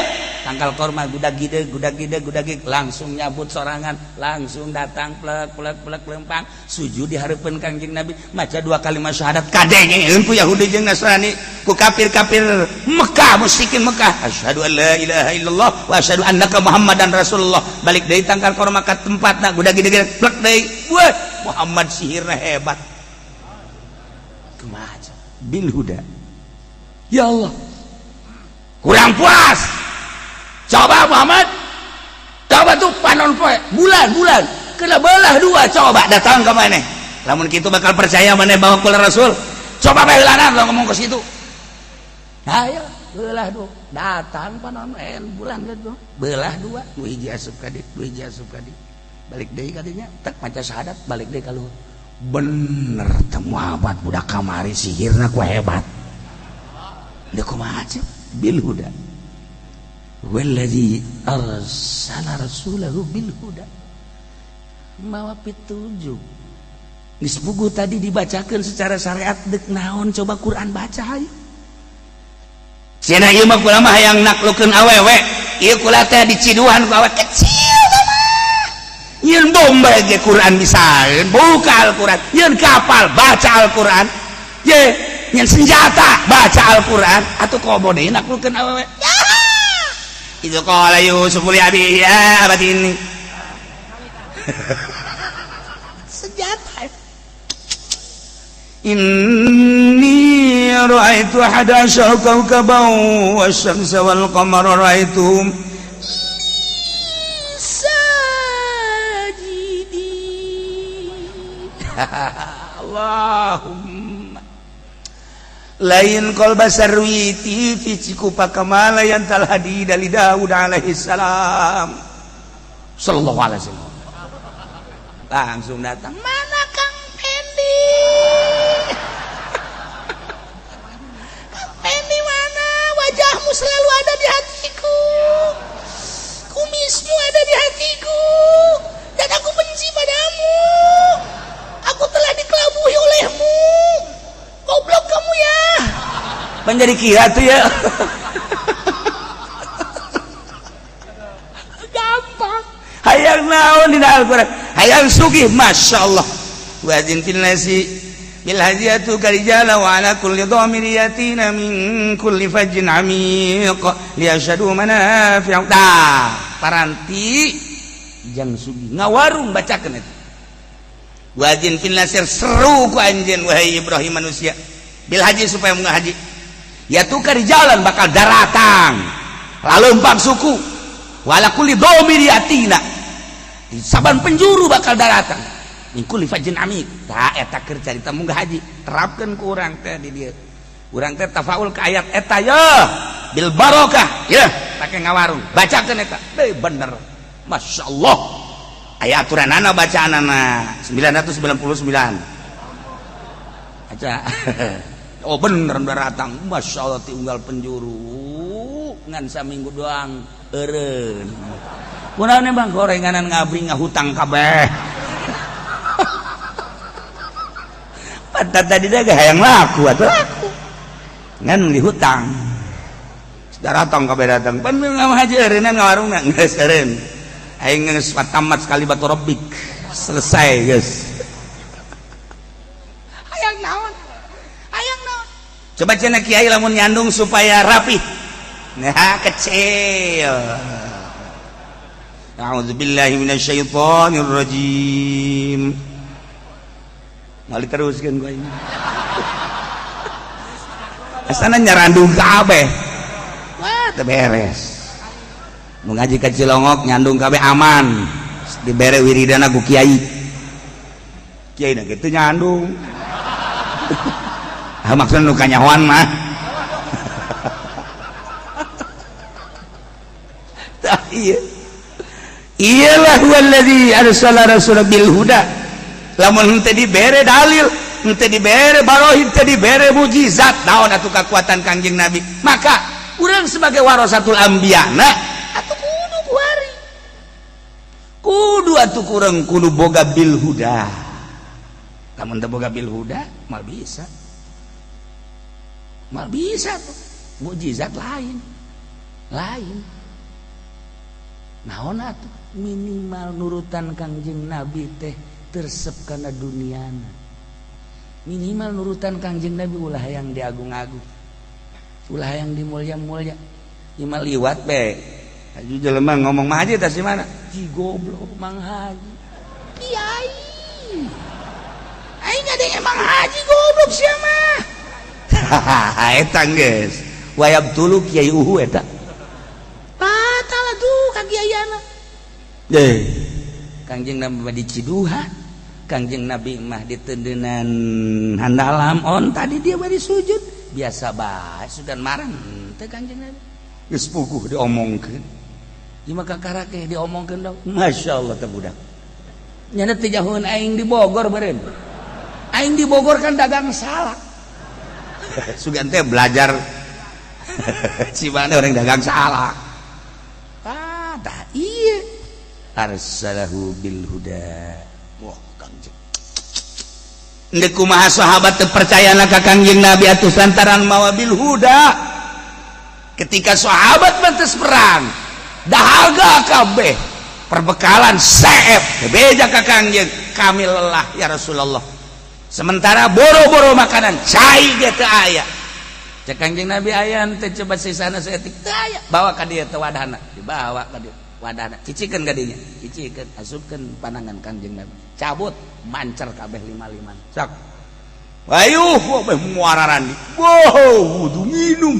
Tangkal korma gudag gideg gudag gideg gudag gideg langsung nyabut sorangan, langsung datang plek plek plek lempang sujud di hareupeun Kangjeng Nabi, maca dua kalimat syahadat kadengeun ku Yahudi jeung Nasrani, ku kafir-kafir Mekah, musyrikin Mekah. Asyhadu an la ilaha illallah wa asyhadu annaka Muhammadan Rasulullah. Balik deui tangkal korma ka tempatna, gudag gideg plek deui. Wah, Muhammad sihirna hebat. Kumaha bil huda? Ya Allah, kurang puas. Coba Muhammad, coba tuh panon poe bulan-bulan kena belah dua, coba datang ke mana, lamun kitu bakal percaya mana bahwa kula Rasul. Coba bae heulanan lo ngomong ke situ. Ayo belah dua, datang panon bulan gitu belah dua, dua hiji asup ka dieu, dua hiji asup ka dieu, balik deui ka dinya, tek maca syahadat, balik deui ka luhur. Bener teh Muhammad budak kamari sihirna ku hebat. Deuk kumaha bil huda? Walladzi arsala rasulahu bil huda, mawa pitujuk. Geus puguh tadi dibacakeun secara syariat, deuk naon coba Quran baca hayu. Cenah ieu mah kula mah hayang naklukeun awewe, ieu kula teh diciduhan ku awewe kecil mah. Yeun bom bae ge Quran bisa, buka Al-Quran. Yeun kapal, baca Al-Quran. Ye nyen senjata, baca Al-Quran. Atuh komo deui naklukeun awewe. Itu qala Yusuf li abihi ya abati ini senjata. Inni ra'aitu ahada asyara kawkaban wasyamsa wal qamara ra'aituhum sajidin. Allahumma lain qalba sarwiti fi cikupa kamala yang tal hadida li Daud alaihi salam sallallahu alaihi wasallam. Langsung datang, mana Kang Pendi? Kang Pendi mana? Wajahmu selalu ada di hatiku, kumismu ada di hatiku, dan aku benci padamu. Aku telah dikelabuhi olehmu. Goblok kamu ya. Menjadi kira tuh ya. Gampang. Hayang naon dina Al-Qur'an? Hayang sugih, Masya Allah. Wajin fil nasi bil hajiyatu karijala wa ala kulli dhamir yatina min kulli fajjin amiq liyashhadu manafi'u. Tah, paranti jang sugih ngawarung bacakeun eta. Wajin fil nasir seru ku anjeun wahai Ibrahim manusia bil haji supaya munggah haji. Ya tukar jalan bakal daratang lalu empat suku wala kulli dhamir yatina di saban penjuru bakal daratang min kulli fajjin amiq. Tah eta keur carita munggah haji, terapkeun ku urang teh di dieu. Urang teh tafaul ke ayat eta ye bil barokah ye pake ngawarung bacakeun eta. Deui bener, Masya Allah. Aya aturanana bacaanana 999 baca. Oh bener datang, Masya Allah, tinggal penjuru ngan saminggu doang eureun. Kunaon bang gorenganan ngabri ngahutang kabeh. Pantat tadi dah hayang laku atuh laku ngan dihutang. Datang kabeh datang. Pan haji eureunnan ngawarungna geus eureun. Aing geus tamat sekali batu robik. Selesai geus. Hayang naon? Hayang naon? Coba cenah kiai lamun nyandung supaya rapi. Nah, kecil. A'udzubillahi minasyaitonir rajim. Mal diteruskeun gua ini. Asana nyarandung kabeh. Wah, teu beres. Nu ngaji ka Cilongok nyandung kabeh aman. Dibere wiridana ku kiai. Kiai na kitu nyandung. Ah maksudna nu kanyahoan mah. Tah ieu. Iyalah huwallazi arsala rasulahu bil huda. Lamun henteu dibere dalil, henteu dibere barohin, henteu dibere mujizat, naon atuh kekuatan Kangjeng Nabi? Maka urang sebagai warasatul anbiya na atuh kudu kuari. Kudu atuh kurang kudu boga bil huda. Lamun teu boga bil huda, mal bisa. Mal bisa tuh. Mujizat lain. Lain. Naon atuh, minimal nurutan Kangjeng Nabi teh teu resep kana duniana. Minimal nurutan Kangjeng Nabi ulah yang diagung-agung, ulah yang dimulia-mulia. Ima liwat be. Haji jelema ngomong mah, "Haji tas di mana?" "Ji goblok, Mang Haji." "Kiai. Aing ada Mang Haji, goblok sia mah." Eta geus. Wayab tulu kiai uhu eta. Batal atuh ka kiaiana. Eh. Kangjeng Nabi mah di Ciduha. Kangjeng Nabi mah di tendenan handalam on tadi dia bari sujud. Biasa bae sugan marang teh Kangjeng Nabi. Geus puguh diomongkeun. Ieu mah kakara ke diomongkeun dong. Masya Allah teh budak. Nyana teh jauheun aing di Bogor beureun. Aing di Bogor kan dagang salak. Sugan teh belajar si mana orang dagang salak. Ah, dah iya. Arsalahu bil huda. Wah, Kangjeng. Ndek kumaha sahabat teu percaya ka Kangjeng Nabi atuh lantaran mawa bil huda. Ketika sahabat mantes perang, dahaga kabeh, perbekalan seep, beja ka Kangjeng, "Kami lelah, ya Rasulullah." Sementara boro-boro makanan, cai ge teu aya. Cek Kangjeng Nabi, "Aya teh coba sisana saeutik?" "Teu aya." "Bawa ka dieu teh wadahna." Dibawa ka dieu wadahna, cicikeun ka dinya, cicikeun, asupkeun panangan Kangjeng Nabi. Cabut, mancer kabeh lima-lima. Sak. Ayuh, kabeh muararandi. Wow, wudu minum.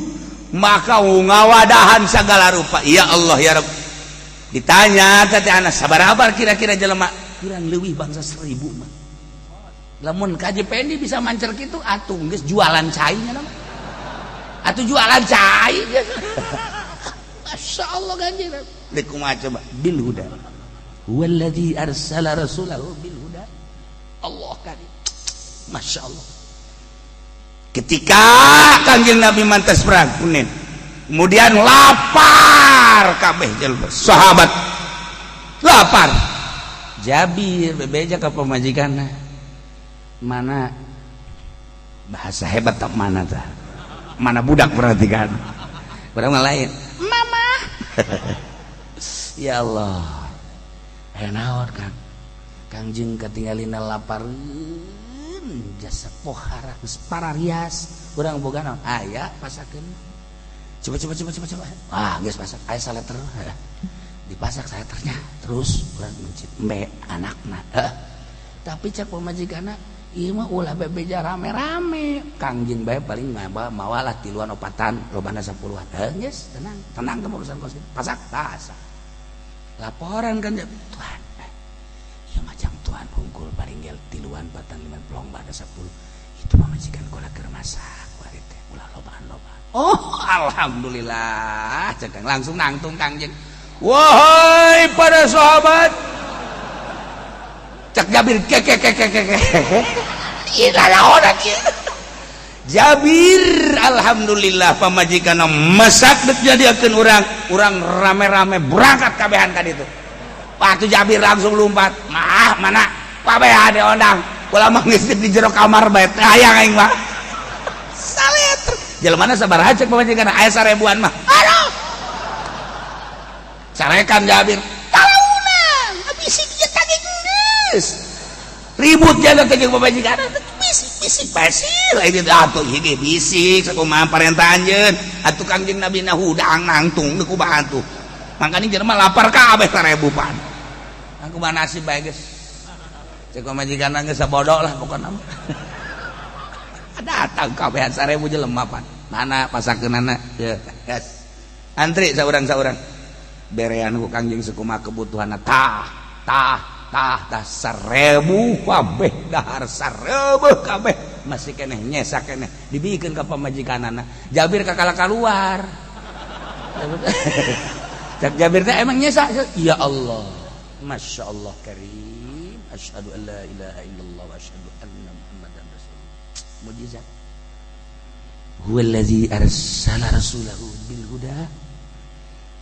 Maka ngawadahan segala rupa. Ya Allah, ya Rabb. Ditanya teh anak, "Sabaraha kira-kira jelema?" "Kurang lebih bangsa 1000 mah." Lamun kaji Pendi bisa mancer gitu atuh geus jualan cai nya mah. Atuh jualan cai. Masya Allah Kanjeng Nabi. Dek kumaha coba? Bil huda. Huwallazi arsala rasulahu bil huda. Allah karim. Masya Allah. Ketika Kanjeng Nabi mantas perang Hunain, kemudian lapar kabeh jelema sahabat lapar. Jabir bebeja ka pamajikanna, "Mana?" Bahasa hebat tak mana tah, mana budak perhatikan urang mah lain mama. Ya Allah, aya naon, Kang? Kangjeng katinggalina lapareun jasa pohara geus pararias. Urang boga naon? Aya, pasakeun. Coba, coba, coba, coba, coba. Ah, geus pasak, aya saleter. Dipasak saleternya, terus urang mencit embe anakna. Tapi cek pamajikanna, "Ieu mah ulah bebeja rame-rame, Kangjeng bae paling mawa mawalah tiluan opatan, lobana 10-an." Heuh, geus tenang, tenang teh urusan kos. Pasak, pasak. Laporan kan, "Tuhan, ieu macam Tuhan hungkul paling gel tiluan patan lima pelong pada 10 itu pamajikan kula keur masak kuari teh ulah lobaan-lobaan." "Oh, alhamdulillah," cek langsung nangtung Kangjeng. "Wahai para sahabat," cek Jabir, ke ke ke ke ke ke. Ieu naon ieu? Jabir, "Alhamdulillah, pamajikan masak dek jadiakeun urang, urang rame-rame berangkat kabehan ka ditu." Waktu Jabir langsung lompat, "Mah mana kabehan diondang, ulah mah geus di jero kamar bae teh hayang aing mah." Saleter. "Jelema sabaraha?" cek pamajikan. "Aya 1000-an mah." Aduh. Carekan Jabir. "Talaunan, bisik ieu tadi geus." Ribut jaga ke jeung pamajikan. Bisik bisik basir lain atuh hiji bisik sakumaha parentah anjeun atuh Kangjeng Nabi na hudang nangtung deuk kumaha atuh. Makanya jelema lapar kabeh 1000 pan. Aku mah nasib bae geus. Cek pamajikan geus sabodo lah pokona. Datang kabehan 1000 jelema pan. Mana pasakeunana? Ya, yes. Antri saurang-saurang. Berean ku Kangjeng sakumaha kebutuhanna, tah tah tah tah, 1000 kabeh dahar, 1000 kabeh masih keneh, nyesa keneh, dibikeun ka pamajikanana. Jabir kakala keluar. Cek Jabir teh, "Emang nyesa?" "Ya Allah, Masya Allah karim, asyhadu an la ilaha illallah wa asyhadu anna Muhammadan rasulullah." Mujizat. Huwallazi arsala rasulahu bil huda.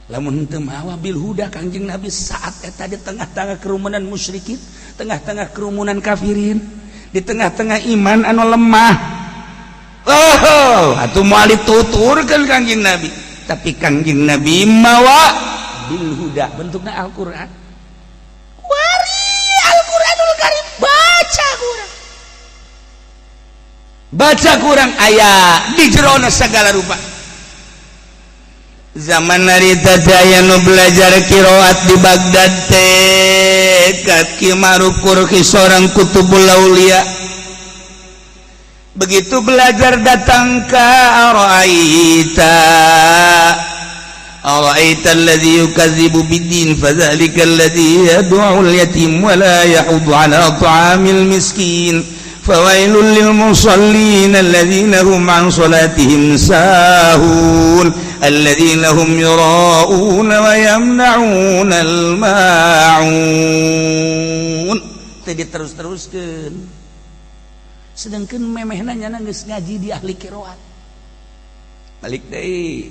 Lamun henteu mawa bil huda Kangjeng Nabi saat eta di tengah-tengah kerumunan musyrikin, tengah-tengah kerumunan kafirin, di tengah-tengah iman anu lemah, oh, atuh moal dituturkeun Kangjeng Nabi. Tapi Kangjeng Nabi mawa bil huda, bentukna Al-Qur'an. Kuari Al-Qur'anul Karim baca kurang. Baca kurang aya di jerona segala rupa. Zaman narita aya nu belajar qiraat di Baghdad teh ka Ki Ma'ruf Karkhi, seorang kutubul aulia. Begitu belajar datang ke ara'aita ara'aita alladhi yukadzibu biddin, fadzalika alladhi yad'u al-yatim wa la yahuddu ala ta'amil miskin, fawailul lil musallin alladzina hum an salatihim sahun, alladzina hum yura'una wa yamna'una al-ma'un. Teu diterus-teruskeun, sedangkan memehna nyana geus ngaji di ahli qiraat. Balik deui.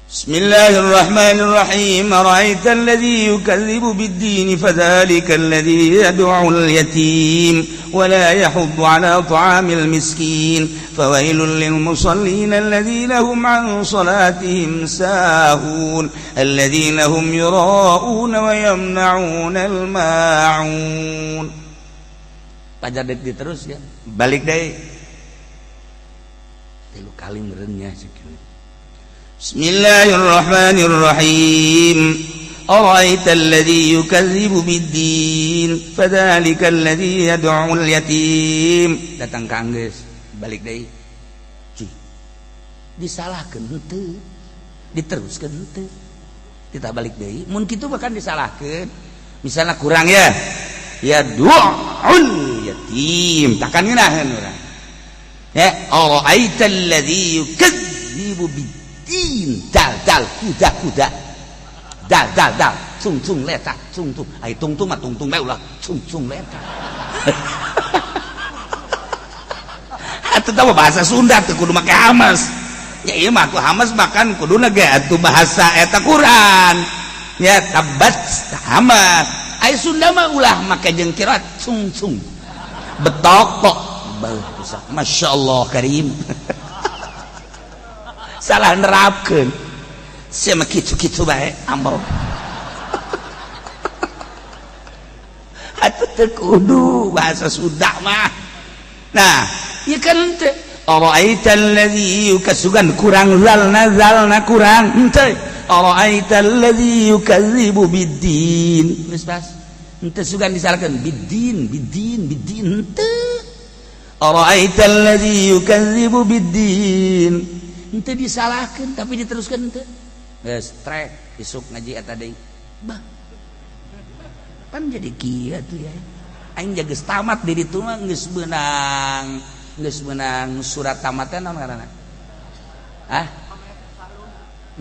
Bismillahirrahmanirrahim. Ara'aita alladhi yukadzibu bid-din, fadzalika alladhi yad'u al-yatim wa la yahuddu ala ta'amil miskin, fawailul lil musallin alladhina hum an salatihim sahun, alladhina hum yura'una wa yamna'una al-ma'un. Pajar dek terus ya, balik deui tilu kali merenya. Bismillahirrahmanirrahim. Ara'aita alladhi yukadzibu biddin, fadzalika alladhi yad'u al-yatim. Datang ka anggeus, balik deui. Cih. Disalahkeun henteu, diteruskeun henteu. Kita balik deui, mun kitu bahkan disalahkeun. Misalnya kurang ya. Ya du'ul yatim, takkan ngeunaheun urang. Ya, ara'aita alladhi yukadzibu biddin, dal dal kuda kuda dal dal dal cung cung letak cung cung ai tung tung mah tung tung bae, ulah cung cung letak. Atuh tahu bahasa Sunda tuh kudu make hamas ya, ieu mah ku hamas bahkan kuduna ge atuh bahasa eta Quran ya, tabat hamas. Ai Sunda mah ulah make jeung kirat cung cung betok tok. Masya Allah Karim, salah nerapkeun sia mah, kitu-kitu bae ambrok. Atuh teu kudu bahasa Sunda mah. Nah, ieu kan teu ara'aita allazi yukasugan kurang zalna zalna kurang henteu. Ara'aita allazi yukadzibu biddin, geus pas henteu sugan disalahkeun biddin biddin biddin henteu. Ara'aita allazi yukadzibu biddin henteu disalahkeun tapi diteruskan henteu. Geus trek isuk ngaji eta deui. Bah, pan jadi kieu atuh ya. Aing geus tamat di ditu mah geus meunang surat tamat teh naon ngaranna? Ah?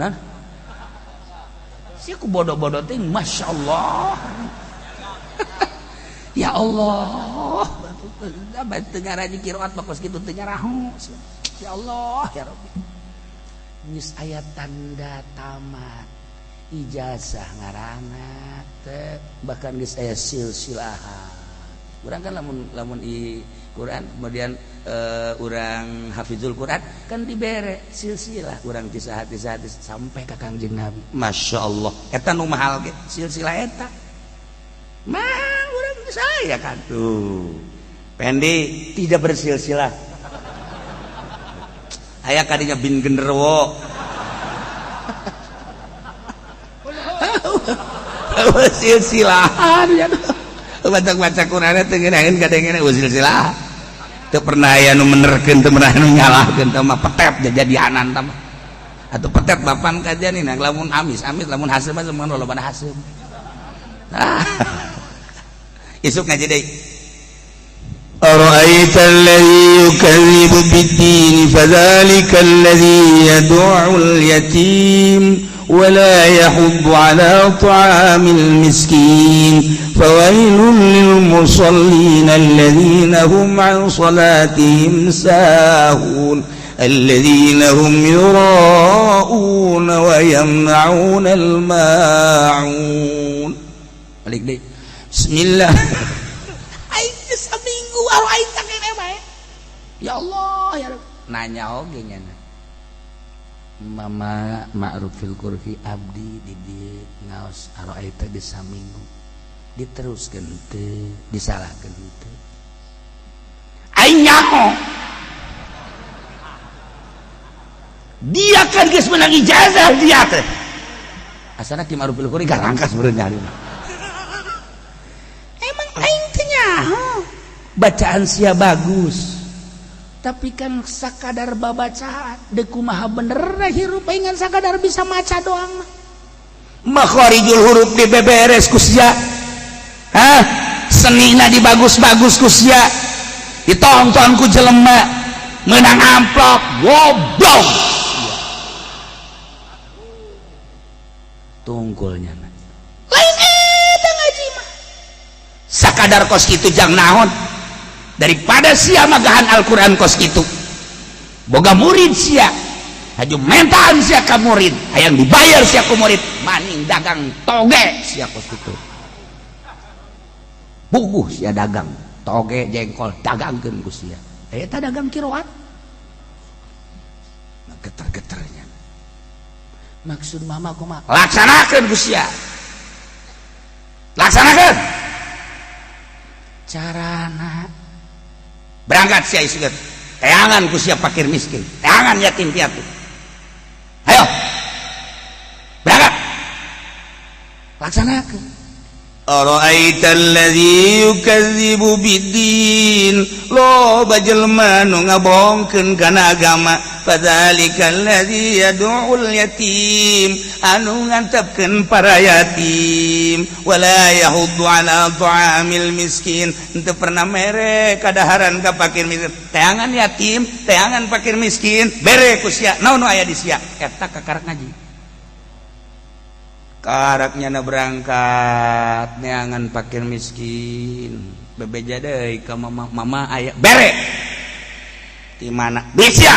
Naon? Sia ku bodoh-bodoh teh, masyaallah. Ya Allah, teu ngaraji qiraat mah kos kitu teu nyaraho. Ya Allah, ya Rabbi. Geus aya tanda tamat ijazah ngaranna teh, bahkan geus aya silsilah. Urang kan lamun lamun i Quran kemudian urang hafizul Quran kan dibere silsilah urang ti saha ti saha sampai ka Kangjeng Nabi. Masya Allah, eta nu mahal ge silsilah eta mah urang saya kan tuh. Pendi tidak bersilsilah, aya kadinya bin genderuwo silsilah baca-baca Quran teh ngeunaheun kadengena silsilah. Teu pernah aya nu menerkeun, teu pernah nu nyalahkeun, teu mah petep jadianan tah mah. Atuh petep bapan kajian ini lamun amis amis, lamun haseum mah mun loba haseum. Ah, isuk ngaji deui. أرأيت الذي يكذب بالدين، فذلك الذي يدع اليتيم ولا يحض على طعام المسكين، فويل للمصلين الذين هم عن صلاتهم ساهون، الذين هم يراءون ويمنعون الماعون. Balik deh. Bismillah. Aing teh saminggu aing teh bae. Ya Allah ya Rabb. Nanya oge nya. Mama Ma'rufil Qurhi abdi di dieu ngaos aroaita di saminggu diteruskeun teu disalahkeun teu aing nyaho dia kan geus menang ijazah dia teh asana Ki Ma'rufil Qurhi garangkas beureun nyari emang aing teh nyaho bacaan sia bagus tapi kan sakadar babacaan deuk kumaha bener hirup aing ngan sakadar bisa maca doang mah makharijul huruf dibeberes ku sia hah senina dibagus-bagus ku sia ditonton ku jelema menang amplop goblok tungkulnya lain eta ngaji mah sakadar kos kitu jang naon daripada sia magahan Al-Quran kos kitu boga murid sia haju mentaan sia ka murid hayang dibayar sia ku murid maning dagang toge sia kos kitu buguh sia dagang toge jengkol dagangkeun ku sia eta dagang kiroat geter-geternya maksud mama kumaha laksanakeun ku sia laksanakeun carana berangkat sia isukeun teangan ku sia fakir miskin teangan yatim piatu ayo berangkat laksanakeun Ara'aita alladzi yukadzibu biddin loba jelema nu ngabohongkeun kana agama fadzalikal ladzi yad'ul yatim anu ngantepkeun para yatim wala yahuddu ala ta'amil miskin henteu pernah mere kadaharan ka fakir miskin teangan yatim teangan fakir miskin bere ku sia naon nu aya di sia eta kakarak ngaji karaknya na berangkat neangan fakir miskin bebeja deui ka mama mama aya bere di mana bisa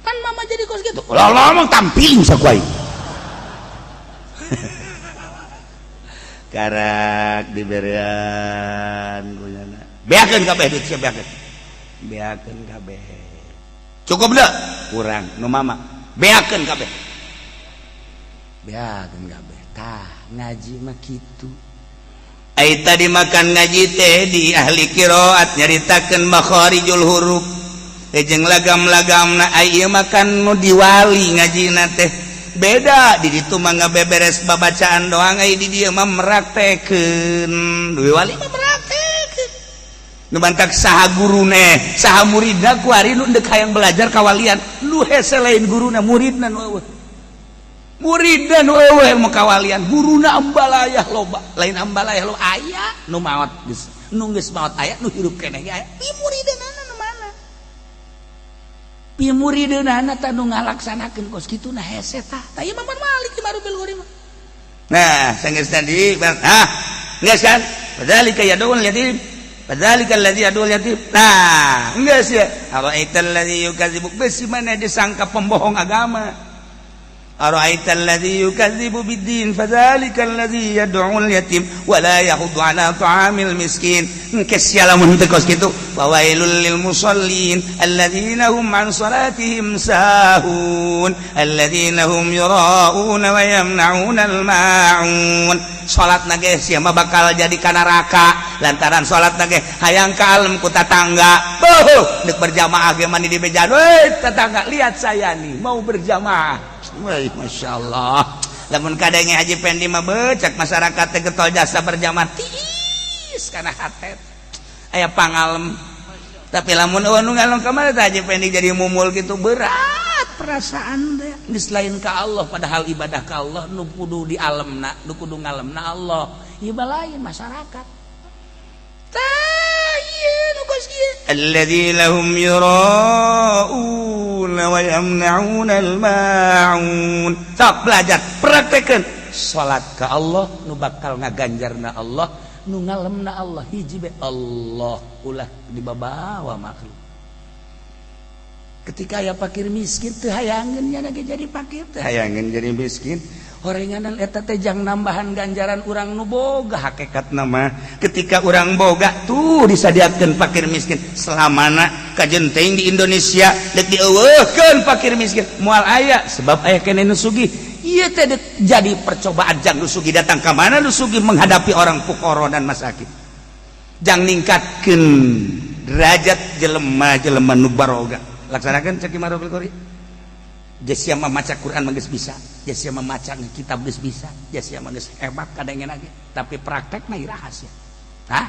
kan mama jadi kos gitu ulah ngomong tampil saku aing karak diberean kunyana beakeun kabeh duit sia beakeun beakeun kabeh cukup deh kurang nu mama beakeun kabeh beakeun kabeh tah ngaji mah kitu ai tadi makan ngaji teh di ahli qiraat nyaritakeun makharijul huruf jeung lagam-lagamna ai ieu makan nu diwali ngajina teh beda di ditu mah ngabeberes babacaan doang ai di dieu mah meraktekeun diwali mah meraktekeun nu bantak saha gurune saha muridna kuari nu deuk hayang belajar kawalian nu hese lain guruna muridna nu eueuh muridna nu eueuh mau kawalian guruna ambalayah loba lain ambalayah loba aya nu maot geus nu geus maot aya nu hirup keneh ge aya pi murideunana nu mana pi murideunana tah nu ngalaksanakeun kos kitu na hese tah tah ieu mah Malik di Ma'rufil Qurhi mah nah sanggeus tadi ah geus kan fadzalika yadul yatim fadzalika alladzi yadul yatim nah geus ya ara'aital ladzi yukadzibu besi mana disangka pembohong agama Ara'aita alladzi yukadzibu biddin fadzalika alladzi yad'ul yatim wa la yahuddu ala ta'amil miskin engke sia lamun teu kos kitu fawailul lil musallin alladzina hum an salatihim sahun alladzina hum yura'una wa yamna'una al ma'un salat na ge sia mah bakal jadi ka neraka lantaran salat na ge hayang ka alem ku tatangga beuh deuk berjamaah ge mani di bejaan we tetangga lihat saya nih mau berjamaah. Wih, Masya Allah lamun kadenge Haji Pendi mah becak masyarakat teh getol jasa berjamaah tiis kana hatet aya pangalem tapi lamun eueuh nu ngalem ka mana teh Haji Pendi jadi mumul gitu berat perasaan teh geus lain ka Allah padahal ibadah ka Allah nu kudu di alemna nu kudu ngalemna Allah ieu lain masyarakat tah ieu nu kos kieu alladzina hum yura'una wa yamna'una al-ma'un sok belajar praktekeun salat ka Allah nu bakal ngaganjarna Allah nu ngalemna Allah hiji be Allah ulah dibabawa makhluk. Ketika aya fakir miskin teu hayangeun nya ge jadi fakir, teu hayangeun jadi miskin. Horenganan eta teh jang nambahan ganjaran urang nu boga. Hakikat nama ketika urang boga tuh disadiakeun fakir miskin. Selamana kajen teuing di Indonesia deuk dieuweuhkeun fakir miskin moal aya, sebab aya keneh nu sugih. Ieu teh jadi percobaan jang nu sugih datang ka mana, nu sugih menghadapi orang fukara dan masakin, jang ningkatkeun derajat jelema-jelema nu baroga. Laksanakan cek Imam Qori. Sia maca Quran mah geus bisa, sia maca kitab geus bisa, sia mah geus hebat kadangnya lagi, tapi praktekna rahasia. Hah?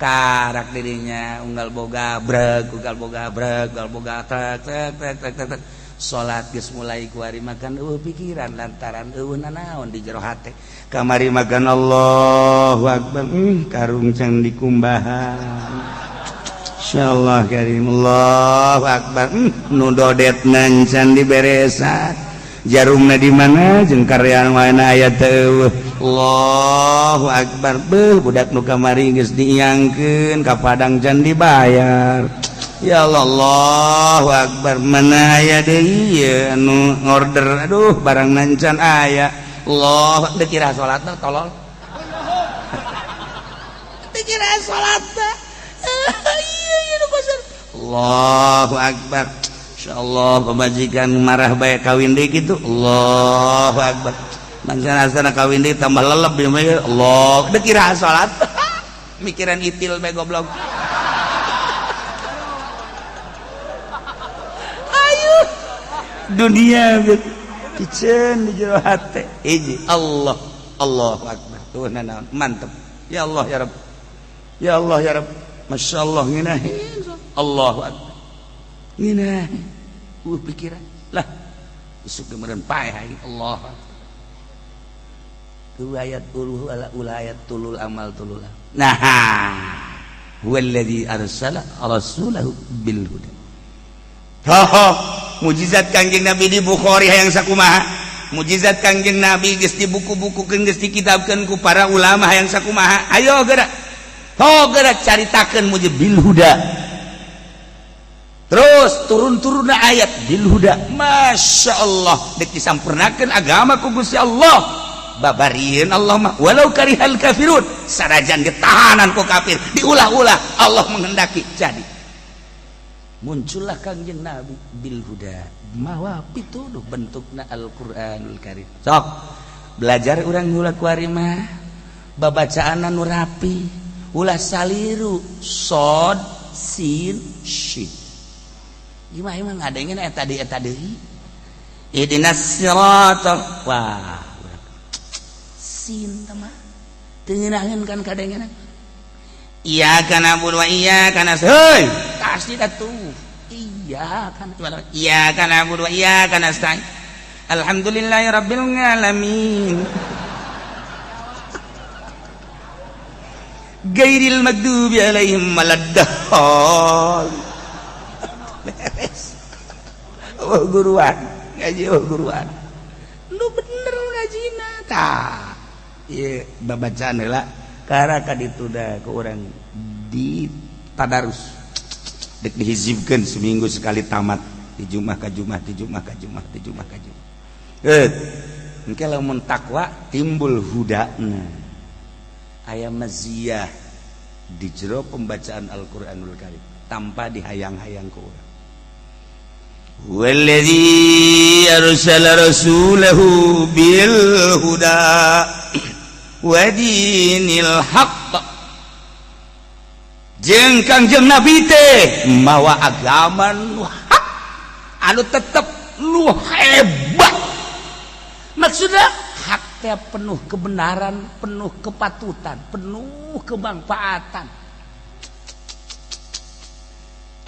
Karak dirinya unggal boga breg, unggal boga breg, unggal boga trek trek trek trek trek trek. Salat geus mulai kuari makan eueuh pikiran lantaran eueuh nanaon di jero hate. Kamari makan Allahu akbar, karung can dikumbahan. Insyaallah karim, Allahu akbar, nu dodet can diberesan, jarumna di mana jeung karyan mana aya teu. Allahu akbar, beuh budak nu kamari geus diiangkeun ka Padang can dibayar. Ya Allah, Allahu akbar, mana aya deui ieu anu ngorder, aduh barang can aya. Allah, teu kira salatna tolol, teu kira salatna. Allahu akbar, insyaallah pemajikan marah bae kawin deui kitu. Allahu akbar, bangsa asana kawin deui tambah lelep ya. Allah, teu kira salat mikiran itil bae goblok. Ayo dunia piceun di jero hate hiji Allah. Allahu akbar, tuh nanaon mantep. Ya Allah ya Rabb, ya Allah ya Rabb, Masya Allah ngeunaheun. Allahu akbar ngeunaheun pikiran lah isuk meureun paeh aing. Allah tu ayat uluh ala ulayat tulul amal tulul. Nah, huwallazi arsala rasulahu bil huda. Ho mujizat Kangjeng Nabi di Bukhari hayang sakumaha, mujizat Kangjeng Nabi geus dibuku-bukukeun, geus dikitabkeun ku para ulama hayang sakumaha. Ayo geura, oh geura caritakeun mujib bil huda. Terus turun-turun ayat bil huda. Masya Allah, dek disampurnakeun agama ku Gusti Allah. Babarieun Allah mah walau karihal kafirun, sarajan ditahanan ku kafir, diulah-ulah Allah menghendaki jadi muncullah Kangjeng Nabi bil huda mawa pituduh bentukna Al-Qur'anul Karim. Sok belajar urang ulah kuari mah babacaan nu rapi, ulah saliru sod sin shin. Gimana emang ngadengin eta deui eta deui ihdinas siratal, wah sin teh mah teu ngeunaheun kan kadengenan. Iyyaka na'budu wa iyyaka nasta'in, pasti atuh iya kan, iyyaka na'budu wa iyyaka nasta'in, alhamdulillahirabbil alamin, gairil maghdubi alaihim waladdallin. Beres. Oh guruan ngaji, oh guruan lu bener ngajina tah ieu babacaan heula karaka dituda ke urang di tadarus dek dihizibkeun seminggu sekali tamat di Jumat ka Jumat, di Jumat ka Jumat, di Jumat ka Jumat. Engke lamun takwa timbul hudana, aya maziyah di jero pembacaan Al-Qur'anul Karim tanpa dihayang-hayang ku urang. Wallazi arsala rasulahu bil huda wa dinil haqq, jeung Kangjeng Nabi teh mawa agama nu hak anu tetep nu hebat. Maksudna hak teh penuh kebenaran, penuh kepatutan, penuh kemanfaatan.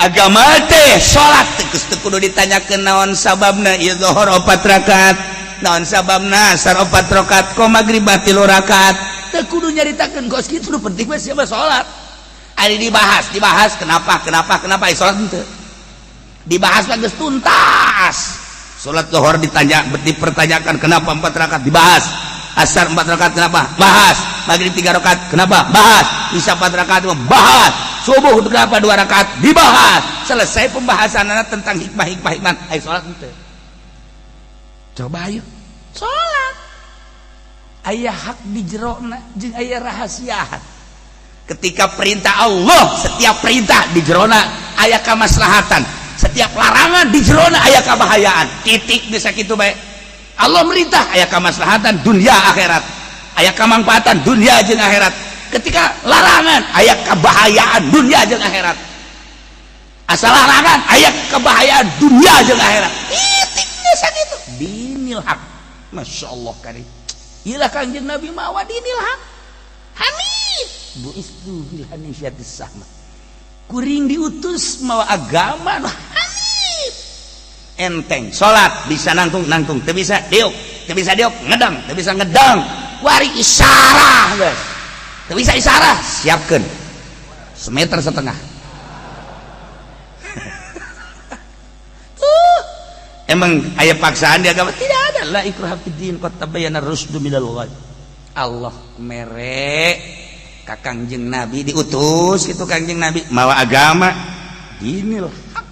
Agama teh salat teh geus teu kudu ditanyakeun naon sababna ieu zuhur 4 rakaat, naon sababna asar 4 rakaat, ko magrib 3 rakaat, teu kudu nyaritakeun kos kitu. Nu penting mah siapa salat. Ari dibahas, dibahas kenapa kenapa kenapa salat henteu dibahas mah geus tuntas. Salat zuhur ditanya, dipertanyakan kenapa 4 rakaat, dibahas. Asar 4 rakaat kenapa, bahas. Maghrib 3 rakaat kenapa, bahas. Isya 4 rakaat, bahas. Subuh kenapa dua rakaat dibahas. Selesai pembahasan tentang hikmah hikmah hikmah, ayo sholat ente. Coba ayo sholat, aya hak di jerona jeung aya rahasia. Ketika perintah Allah, setiap perintah di jerona aya kamaslahatan, setiap larangan di jerona aya kabahayaan. Titik. Bisa gitu baik. Allah merintah aya kamaslahatan dunia akhirat, aya kamangfaatan dunia jeung akhirat. Ketika larangan, aya kebahayaan dunia jeung akhirat. Asal larangan, aya kebahayaan dunia jeung akhirat. Titik. Bisa gitu dinil hak. Masya Allah karim. Iyalah, Kangjeng Nabi mawa dinil hak hanif, bu'istu bil hanifiyatis samhah. Kuring diutus mawa agama hanif, enteng. Salat bisa nangtung nangtung, teu bisa diuk, teu bisa diuk ngedang, teu bisa ngedang wari isyarah geus, teu bisa isyarah siapkeun semeter setengah. Tuh, emang aya paksaan di agama? Tidak ada. La ikraha fid din, qad tabayyana rusdu minal ghayy. Allah mere ka Kangjeng Nabi, diutus gitu Kangjeng Nabi mawa agama dinil hak.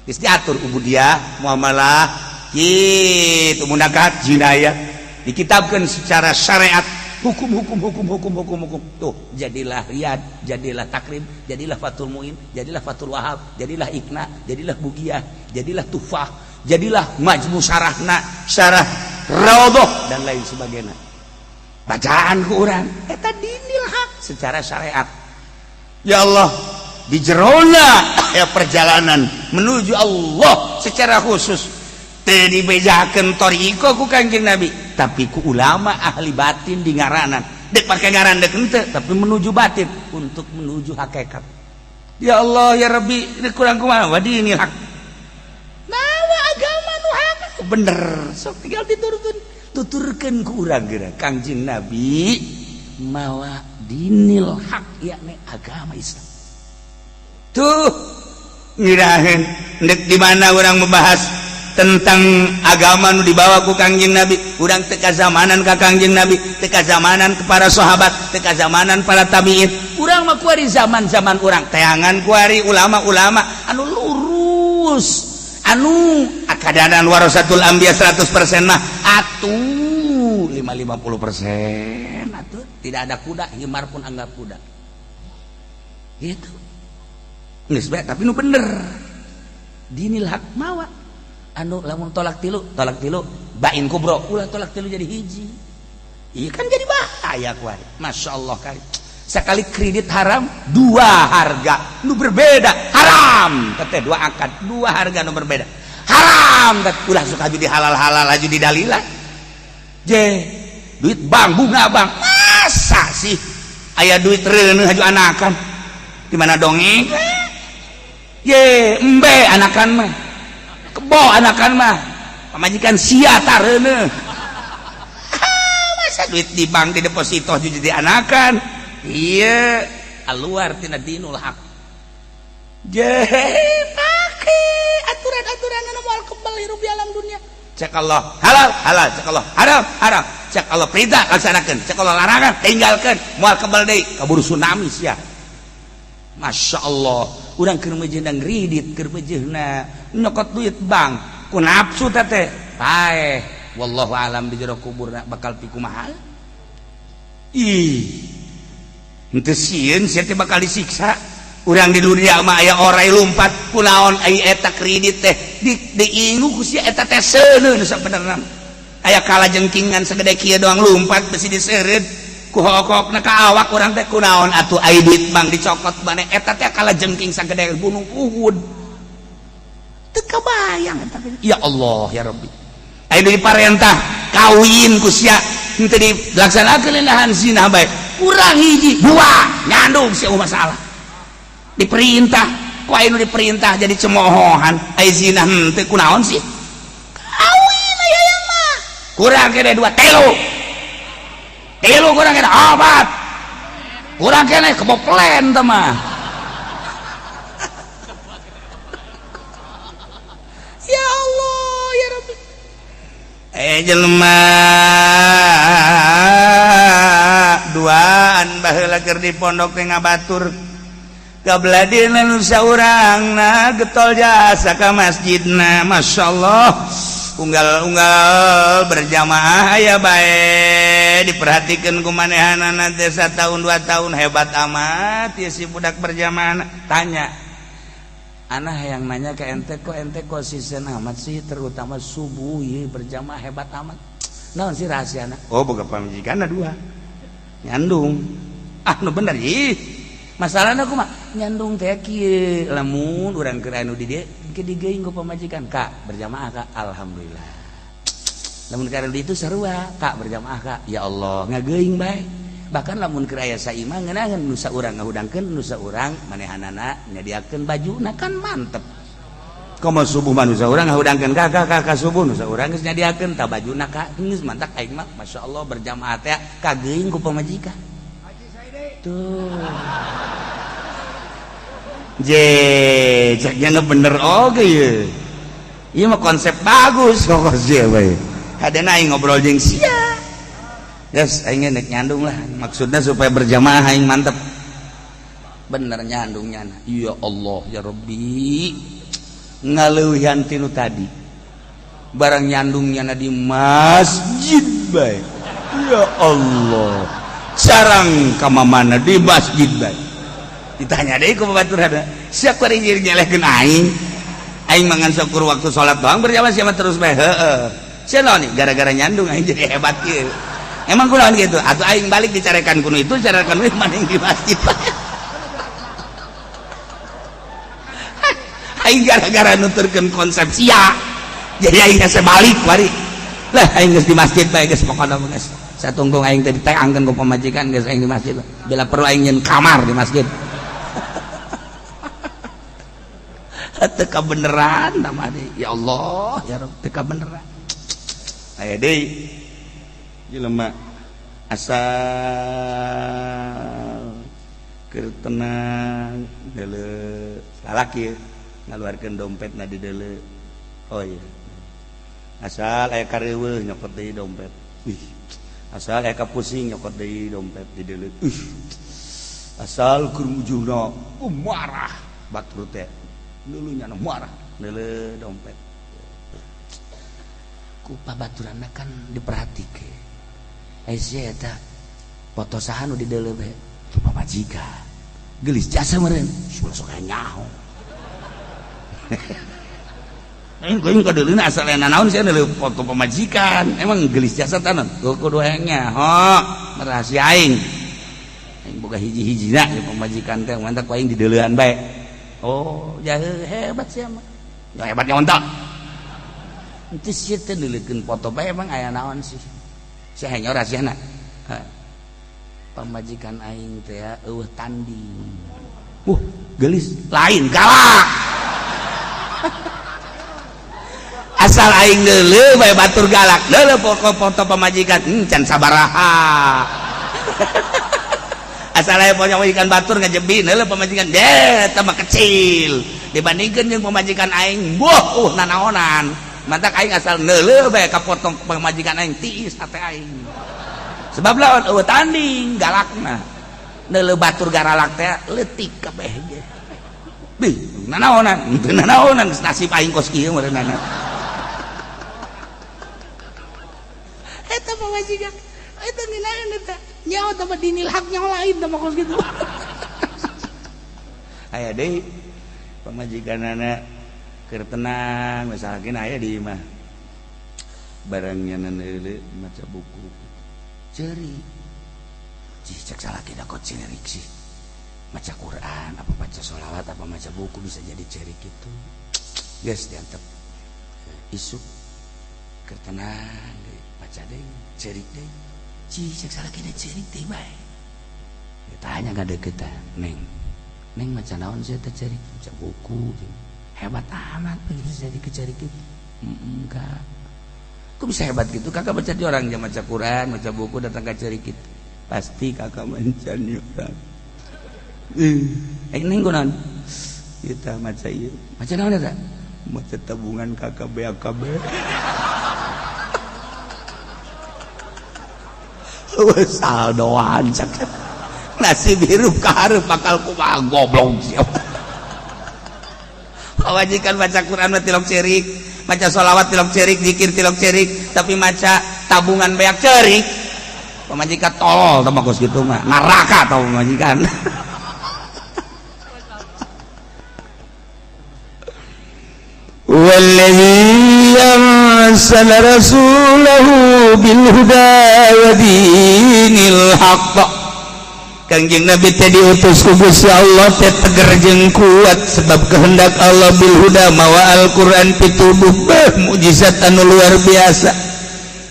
Geus diatur ubudiyah, muamalah gitu, munakat, jinayah, dikitabkan secara syariat, hukum hukum hukum hukum hukum hukum. Tuh, jadilah Riyad, jadilah Takrib, jadilah Fathul Muin, jadilah Fathul Wahab, jadilah Iqna, jadilah Bugiyah, jadilah Tufah, jadilah Majmu Syarahna, Syarah Raudhah, dan lain sebagainya. Bacaan ku urang eta dinil hak secara syariat. Ya Allah, di jerona ya perjalanan menuju Allah secara khusus teu dibejakeun thoriqoh ku Kangjeng Nabi, tapi ku ulama ahli batin di ngaranan, dek pakai ngaran dek henteu, tapi menuju batin untuk menuju hakikat. Ya Allah ya Rabbi, dek kurang kumaha wa dinil hak, mawa agama nu hak bener. Sok tinggal diturutun, tuturkeun ku urang geura Kangjeng Nabi mawa dinil hak, yakni agama Islam. Tuh, ngiraheun ndek di mana orang membahas tentang agama nu dibawa ku Kangjeng Nabi. Urang teu kazamanan ka Kangjeng Nabi, teu kazamanan ke para sahabat, teu kazamanan para tabiin. Urang mah kuari zaman-zaman urang teangan kuari ulama-ulama anu lurus, anu akadanan warasatul anbiya 100% mah atuh 5 50% atuh. Tidak ada kuda, himar pun anggap kuda gitu. Geus bae, tapi nu bener dinil hak mawa anu lamun talak tilu, talak tilu bain kubro, ulah talak tilu jadi hiji. Iya kan, jadi bahaya kuari. Masya Allah kali sekali kredit haram, dua harga nu berbeda haram teh, dua akad dua harga nu berbeda haram teh. Ulah suka jadi halal halal aja di dalilan je. Duit bank, bunga bank, masa sih aya duit reuneuh haju anakan di mana dongeng ye embe anakan mah, kebo anakan mah, pamajikan sia tareuneuh. Masa duit di bank di deposito jadi anakan? Iya, keluar tina dinul hak. Je pake aturan-aturan anu moal kebal hirup di alam dunia. Cek Allah halal halal, cek Allah haram haram, cek Allah perintah laksanakan, cek Allah larangan tinggalkan, moal kebal deui, kaburu tsunami sia. Masya Allah, urang keur mejeuna kredit, keur mejeuna nyokot duit bank ku nafsu teh paeh. Wallahu alam di jero kuburna bakal pikumaha. Ih, henteu sieun sia teh bakal disiksa. Urang di dunia mah aya orai lumpat kunaon? Ai eta kredit teh di diingu ku sia eta teh seuneun. Sabenerna aya kala jengkingan segede kieu doang lumpat besi diseureud ku hokokna ka awak urang teh kunaon atuh? Ai duit bank dicokot maneh eta teh kala jengking sagede gunung Uhud, teu kabayang eta. Ya Allah ya Rabbi, ai diparentah kawin ku sia henteu dilaksanakeun, lahan zina bae, kurang hiji dua nyandung sia masalah. Diperintah ku anu diperintah jadi cemoohan, ai zina henteu kunaon sih? Kawin aya yang mah kurang kene dua, telu, tilu kurang kene opat, kurang kene keboplen teh mah. Ya Allah ya Rabbi, eh jelema duaan baheula keur di pondok teh ngabatur. Kabelah dieuna nu saurangna getol jasa ka masjidna, masyaallah. Unggal-unggal berjamaah aya bae diperhatikan ku manehanana teh tahun 2 tahun hebat amat ya si budak berjamaah. Tanya anak yang nanya ke ente, kok ente konsisten amat sih, terutama subuh ya berjamaah hebat amat, naon sih rahasiana? Oh, boga pamajikan dua nyandung. Ah, nu bener ih masalahna kumaha nyandung teh kieu, lamun urang keur anu di dieu ke digeuing ku pamajikan, kak berjamaah kak, alhamdulillah. Lamun keur di itu sarua, kak berjamaah kak, ya Allah ngageuing bae. Bahkan lamun keur aya saimah ngeunaheun nu saurang ngahudangkeun, nu saurang manehanana nyadiakeun bajuna, kan mantep. Komo subuh mah nu saurang ngahudangkeun, kakak kakak subuh, nu saurang geus nyadiakeun tah bajuna kak, geus mantap. Aing mah masyaallah berjamaah teh kageuing ku pamajikan tuh. Je, ceknya bener oge ye. Ieu mah konsep bagus kok sia bae. Hadena aing ngobrol jeung sia. Yes, aing nek nyandung lah. Maksudnya supaya berjamaah aing mantep. Bener nyandungnya. Ya Allah ya Rabbi. Ngaleuwihan tinu tadi. Barang nyandungnya di masjid bae. Ya Allah. Carang ka mana di masjid bae. Ditanya deui ku batur ada. Siap kuari nyelehkeun aing. Aing mangan syukur waktu salat doang berjamaah siapa terus bae. Heeh. Sia naon gara-gara nyandung aing jadi hebat kieu. Emang kunaon gitu? Atuh aing balik dicarekan kuno itu, carekan kuno maning di masjid. Aing gara-gara nuturkeun konsep sia. Jadi aing hese balik kuari. Lah aing geus di masjid bae geus pokona geus. Satungtung aing teh diteangkeun ku pamajikan geus aing di masjid. Bila perlu aing nyeun kamar di masjid. Teu kabeneran tah deui. Ya Allah, ya Rabb, teu kabeneran. Aya deui jelema asal keur tenang deuleu lalaki ngaluarkeun dompetna di deuleu. Oh iya. Asal aya kareuweuh nyokot deui dompet. Wih. Asal aya kapusing nyokot deui dompet di deuleu. Ih. Asal keur mujurna marah batur teh. Lulunya marah deuleu dompet. Ku pabaturanna kan diperhatikeun. Eh sia eta foto saha nu di deuleu bae? Pamajikan. Geulis jasa meureun. Sok nyaho. Aing kuing kadeuleuna asal aya naon sia deuleu foto pamajikan. Emang geulis jasa tanan? Kudu hayang nyaho. Rahasia aing. Aing boga hiji-hijina ya pamajikan teh mantap ku aing dideuleuan bae. Oh, jahe hebat sia mah. Ya hebatnya ontak. Itu sia teh neuleukeun foto bae emang aya naon sih? Sia hayang rahasiana. Pamajikan aing teh eueuh tanding. Geulis lain galak. Asal aing deuleu bae batur galak. Deuleu foto pamajikan can sabaraha. Asal aya pamajikan batur ngajebi deuleu pamajikan deh eta mah kecil dibandingkeun jeung pamajikan aing boh nanaonan. Mantak aing asal neuleuh bae ka potong pamajikan aing tiis hate aing. Sebab lawan eueuh tanding galakna. Neuleuh batur garalak teh leutik kabeh ge. Bih, nanaonan, teu nanaonan nasib aing kos kieu meureunana. Eta pamajikan eta ngeunaheun eta. Nyaho teh mah dinil hak nyaho lain teh mah kos kitu. Aya deui pamajikanana keur tenang misalkan aya di imah barangnya neuleuh maca buku ceuri cih cek salaki da kok cerik sih maca Quran apa baca sholawat apa maca buku bisa jadi cerik gitu geus diantep isuk keur tenang deui maca deui cerik deui cih cek salaki da cerik deui bae ditanya ka deukeut neng neng maca naon sih teh cerik maca buku hebat amat bisa jadi kecerik gitu. Enggak. Kok bisa hebat gitu? Kakak baca di orang dia maca Quran, maca buku datang ke cerik gitu. Pasti kakak mencari orang. Ini kunaon? Kita maca ieu. Maca naon eta? Maca tabungan kakak BAKB. Saldoan cak. Nasib hirup ka hareup bakal kumaha, goblok siapa. Pamajikan baca Quran mah tilok cerik, maca sholawat tilok cerik, zikir tilok cerik, tapi maca tabungan beak cerik. Pamajikan tolol tah kos kitu mah, neraka tau pamajikan. والذي أرسل رسوله بالهدى ودين الحق. Kangjeng Nabi teh diutus ku Gusti Allah teh teger jeung kuat sebab kehendak Allah, bil huda mawa Al-Qur'an pituduh, beh, mukjizat anu luar biasa,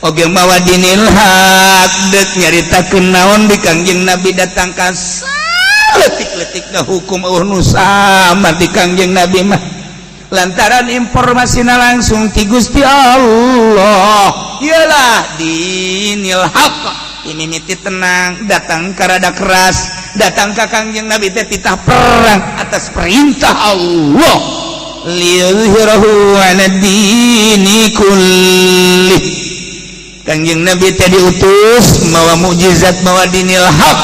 oge mawa dinil haq, deuk nyaritakeun naon di Kangjeng Nabi datang ka leutik-leutikna hukum eueuh nu sama di Kangjeng Nabi mah, lantaran informasina langsung ti Gusti Allah. Iyalah dinil haq ini, miti tenang datang karada keras, datang ka Kangjeng Nabi teh titah perang atas perintah Allah, liyuzhirahu 'ala dini kulli. Kangjeng Nabi teh diutus mawa mukjizat, mawa dinil haq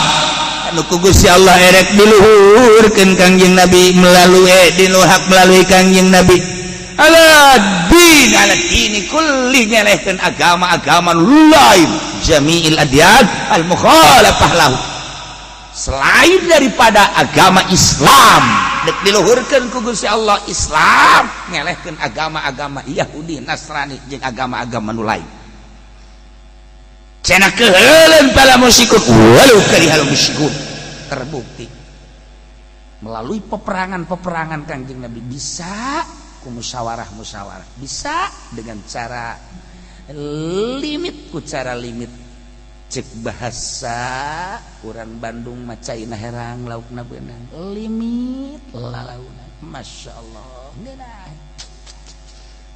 anu ku Gusti Allah erek diluhurkeun Kangjeng Nabi melalui dinul haq, melalui Kangjeng Nabi ala din, ala dini kulli, nyelehkeun agama-agama lain, jami'il adyan al mukhalafah lahu, selain daripada agama Islam. Dek diluhurkeun ku Gusti Allah Islam, ngelehkeun agama-agama Yahudi, Nasrani jeung agama-agama nu lain. Cenah keheuleun para musyrikun, walau karihal musyrikun. Terbukti melalui peperangan-peperangan Kangjeng Nabi bisa ku musyawarah-musyawarah, bisa dengan cara limit, ku cara limit. Cek bahasa urang Bandung mah, caina herang laukna beunang, limit lalauna. Masya Allah, ngeunah.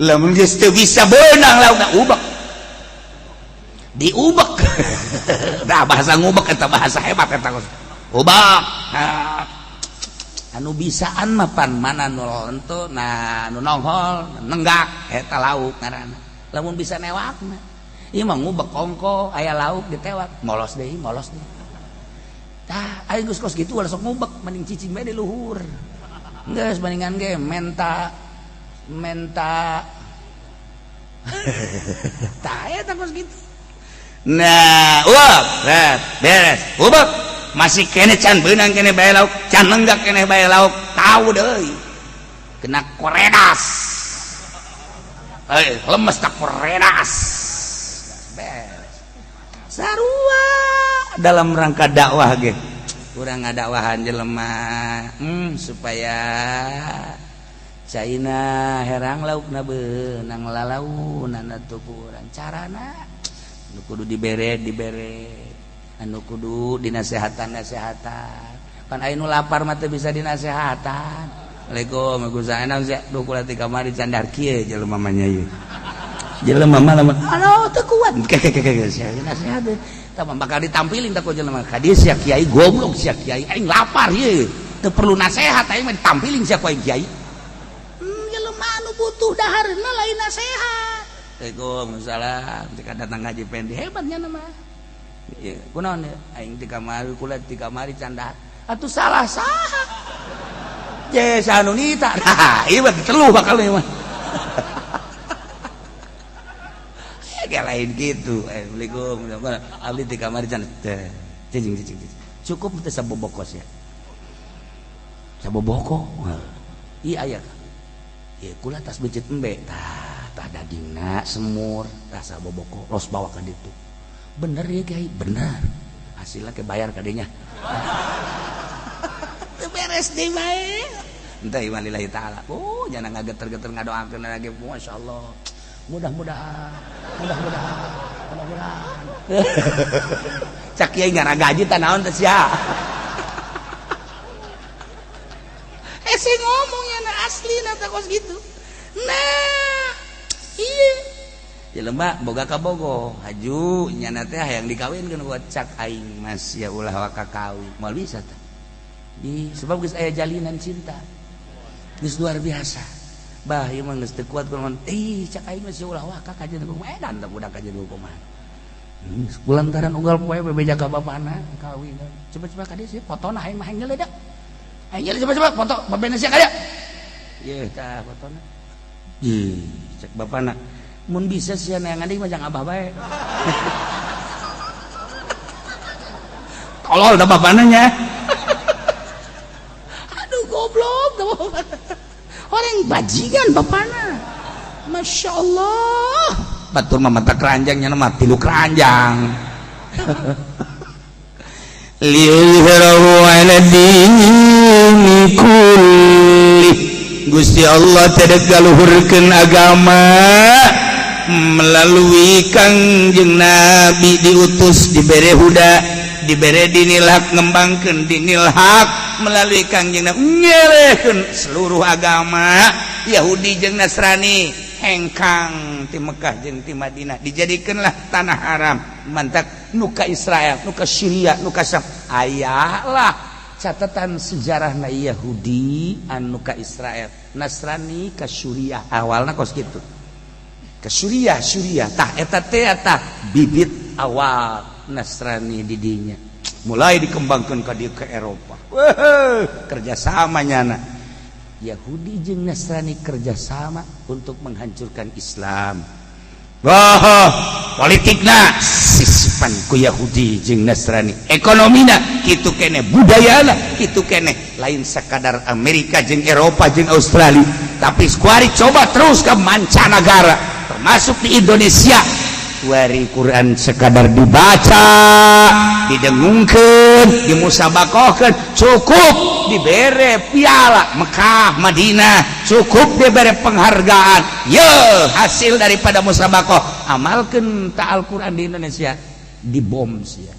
Lamun geus teu bisa beunang laukna, ubek, diubek. Nah, bahasa ngubek eta bahasa hebat eta, ubek. Nah, anu bisaan mah pan mana nu lentu, nah nu nongol nenggak eta lauk ngaranna. Lamun bisa newak mah, ieu mah ngubek kongko aya lauk ditewak, molos deui, molos deui. Tah, aing geus kos kitu ulah sok ngubek, mending cicing bae di luhur. Geus bandingan ge menta menta. Tah, eta kos kitu. Nah, uap, beres, ubek. Masih kene can beunang kene bae lauk, can nenggak kene bae lauk, tahu deui. Kena koredas. Eh, lemes tak koredas. Beres. Sarua dalam rangka dakwah ge. Urang ngadakwahan jelema supaya caina herang laukna beunang lalaunan atuh ku urang. Carana nu kudu dibere dibere, anu kudu dinasehatan nasehatan. Pan aya nu lapar mah teu bisa dinasehatan. Assalamualaikum, Waalaikumsalam. Sia duh, kula ti kamari candar kieu jelema mah nya ieu. Jelema mah lamun alo teu kuat ke ke ke ke sia nasihat tah bakal ditampilin tah ku jelema ka dieu, sia kiai goblok, sia kiai, aing lapar ieu teu perlu nasihat, aing mah ditampilin sia ku aing kiai. Jelema anu butuh dahareuna lain nasihat. Waalaikumsalam, cek datang ngaji pendi hebatnya nama. Ieu kunaon ya? Aing ti kamari, kula ti kamari candar. Atuh salah saha? Je saha nu nita. Nah, ieu mah diteluh bakal ieu mah. Kayak lain gitu. Eh, Assalamualaikum. Abdi ti kamari can cicing cicing cicing. Cukup teh sabobokos ya. Saboboko. Iya aya. Ieu kula tas becet embe. Tah, tah dagingna semur, tah saboboko los bawa ka ditu. Bener ya kiai, bener. Hasilnya ke bayar kadinya. Teu beres deui bae. Entah iman lillahi ta'ala. Oh, jangan ngageter-geter ngadoakeun lagi. Masya Allah. Mudah-mudahan, mudah-mudahan, mudah-mudahan. Cak kiai ngara gaji tah naon teh sia. Hese ngomongnya na asli na teh kos gitu. Nah, iya. Jelema boga kabogo, haju nyana teh hayang dikawinkeun ku cak aing mas ya ulah waka kawin. Moal bisa tah. Di sebab geus aya jalinan cinta. Geus luar biasa. Bah ieu mah geus teu kuat kunaon. Ih, cak aing mah ulah waka kajeun kumaha edan tah budak kajeun kumaha. Kulantaran unggal poe bebeja ka bapana kawin. Coba-coba ka dieu sih fotona aing mah hayang nyeleuh. Aing nyeleuh, coba-coba foto babena sia ka dieu. Ye tah fotona. Ih, cek bapana. Mun bisa sia neangan deui mah jang abah bae. Tolol da bapana nya. Aduh, goblok da bapana. Orang bajingan bapana. Masya Allah. Batur mah mata keranjangnya mah tilu keranjang. Liyuzhirahu ala dini kulli. Gusti Allah teh galuhurkeun agama melalui Kangjeng Nabi, diutus, dibere huda, dibere dinil haq, ngembangkeun dinil haq melalui Kangjeng Nabi, ngelehkeun seluruh agama Yahudi jeung Nasrani, hengkang ti Mekah jeung ti Madinah, dijadikanlah tanah haram. Mantak nuka Israel, nuka Syria, nuka Syam, ayalah catatan sejarah na Yahudi anu ka Israel, Nasrani ka Suriah, awalna kos gitu ke Suriah. Suriah tah eta teh, tah bibit awal Nasrani didinya mulai dikembangkan ke dia ke Eropa. Wah, kerjasama nyana Yahudi jeung Nasrani, kerjasama untuk menghancurkan Islam. Wah, politikna sisipan ku Yahudi jeung Nasrani, ekonomina kitu kene, budayana kitu kene. Lain sekadar Amerika jeung Eropa jeung Australia, tapi kuari coba terus ke mancanagara, termasuk di Indonesia. Kuari Quran sekadar dibaca, didengungkeun, dimusabakohkeun, cukup dibere piala Mekah Madinah, cukup dibere penghargaan ye hasil daripada musabakoh, amalkeun ta Al-Quran di Indonesia, dibom sia.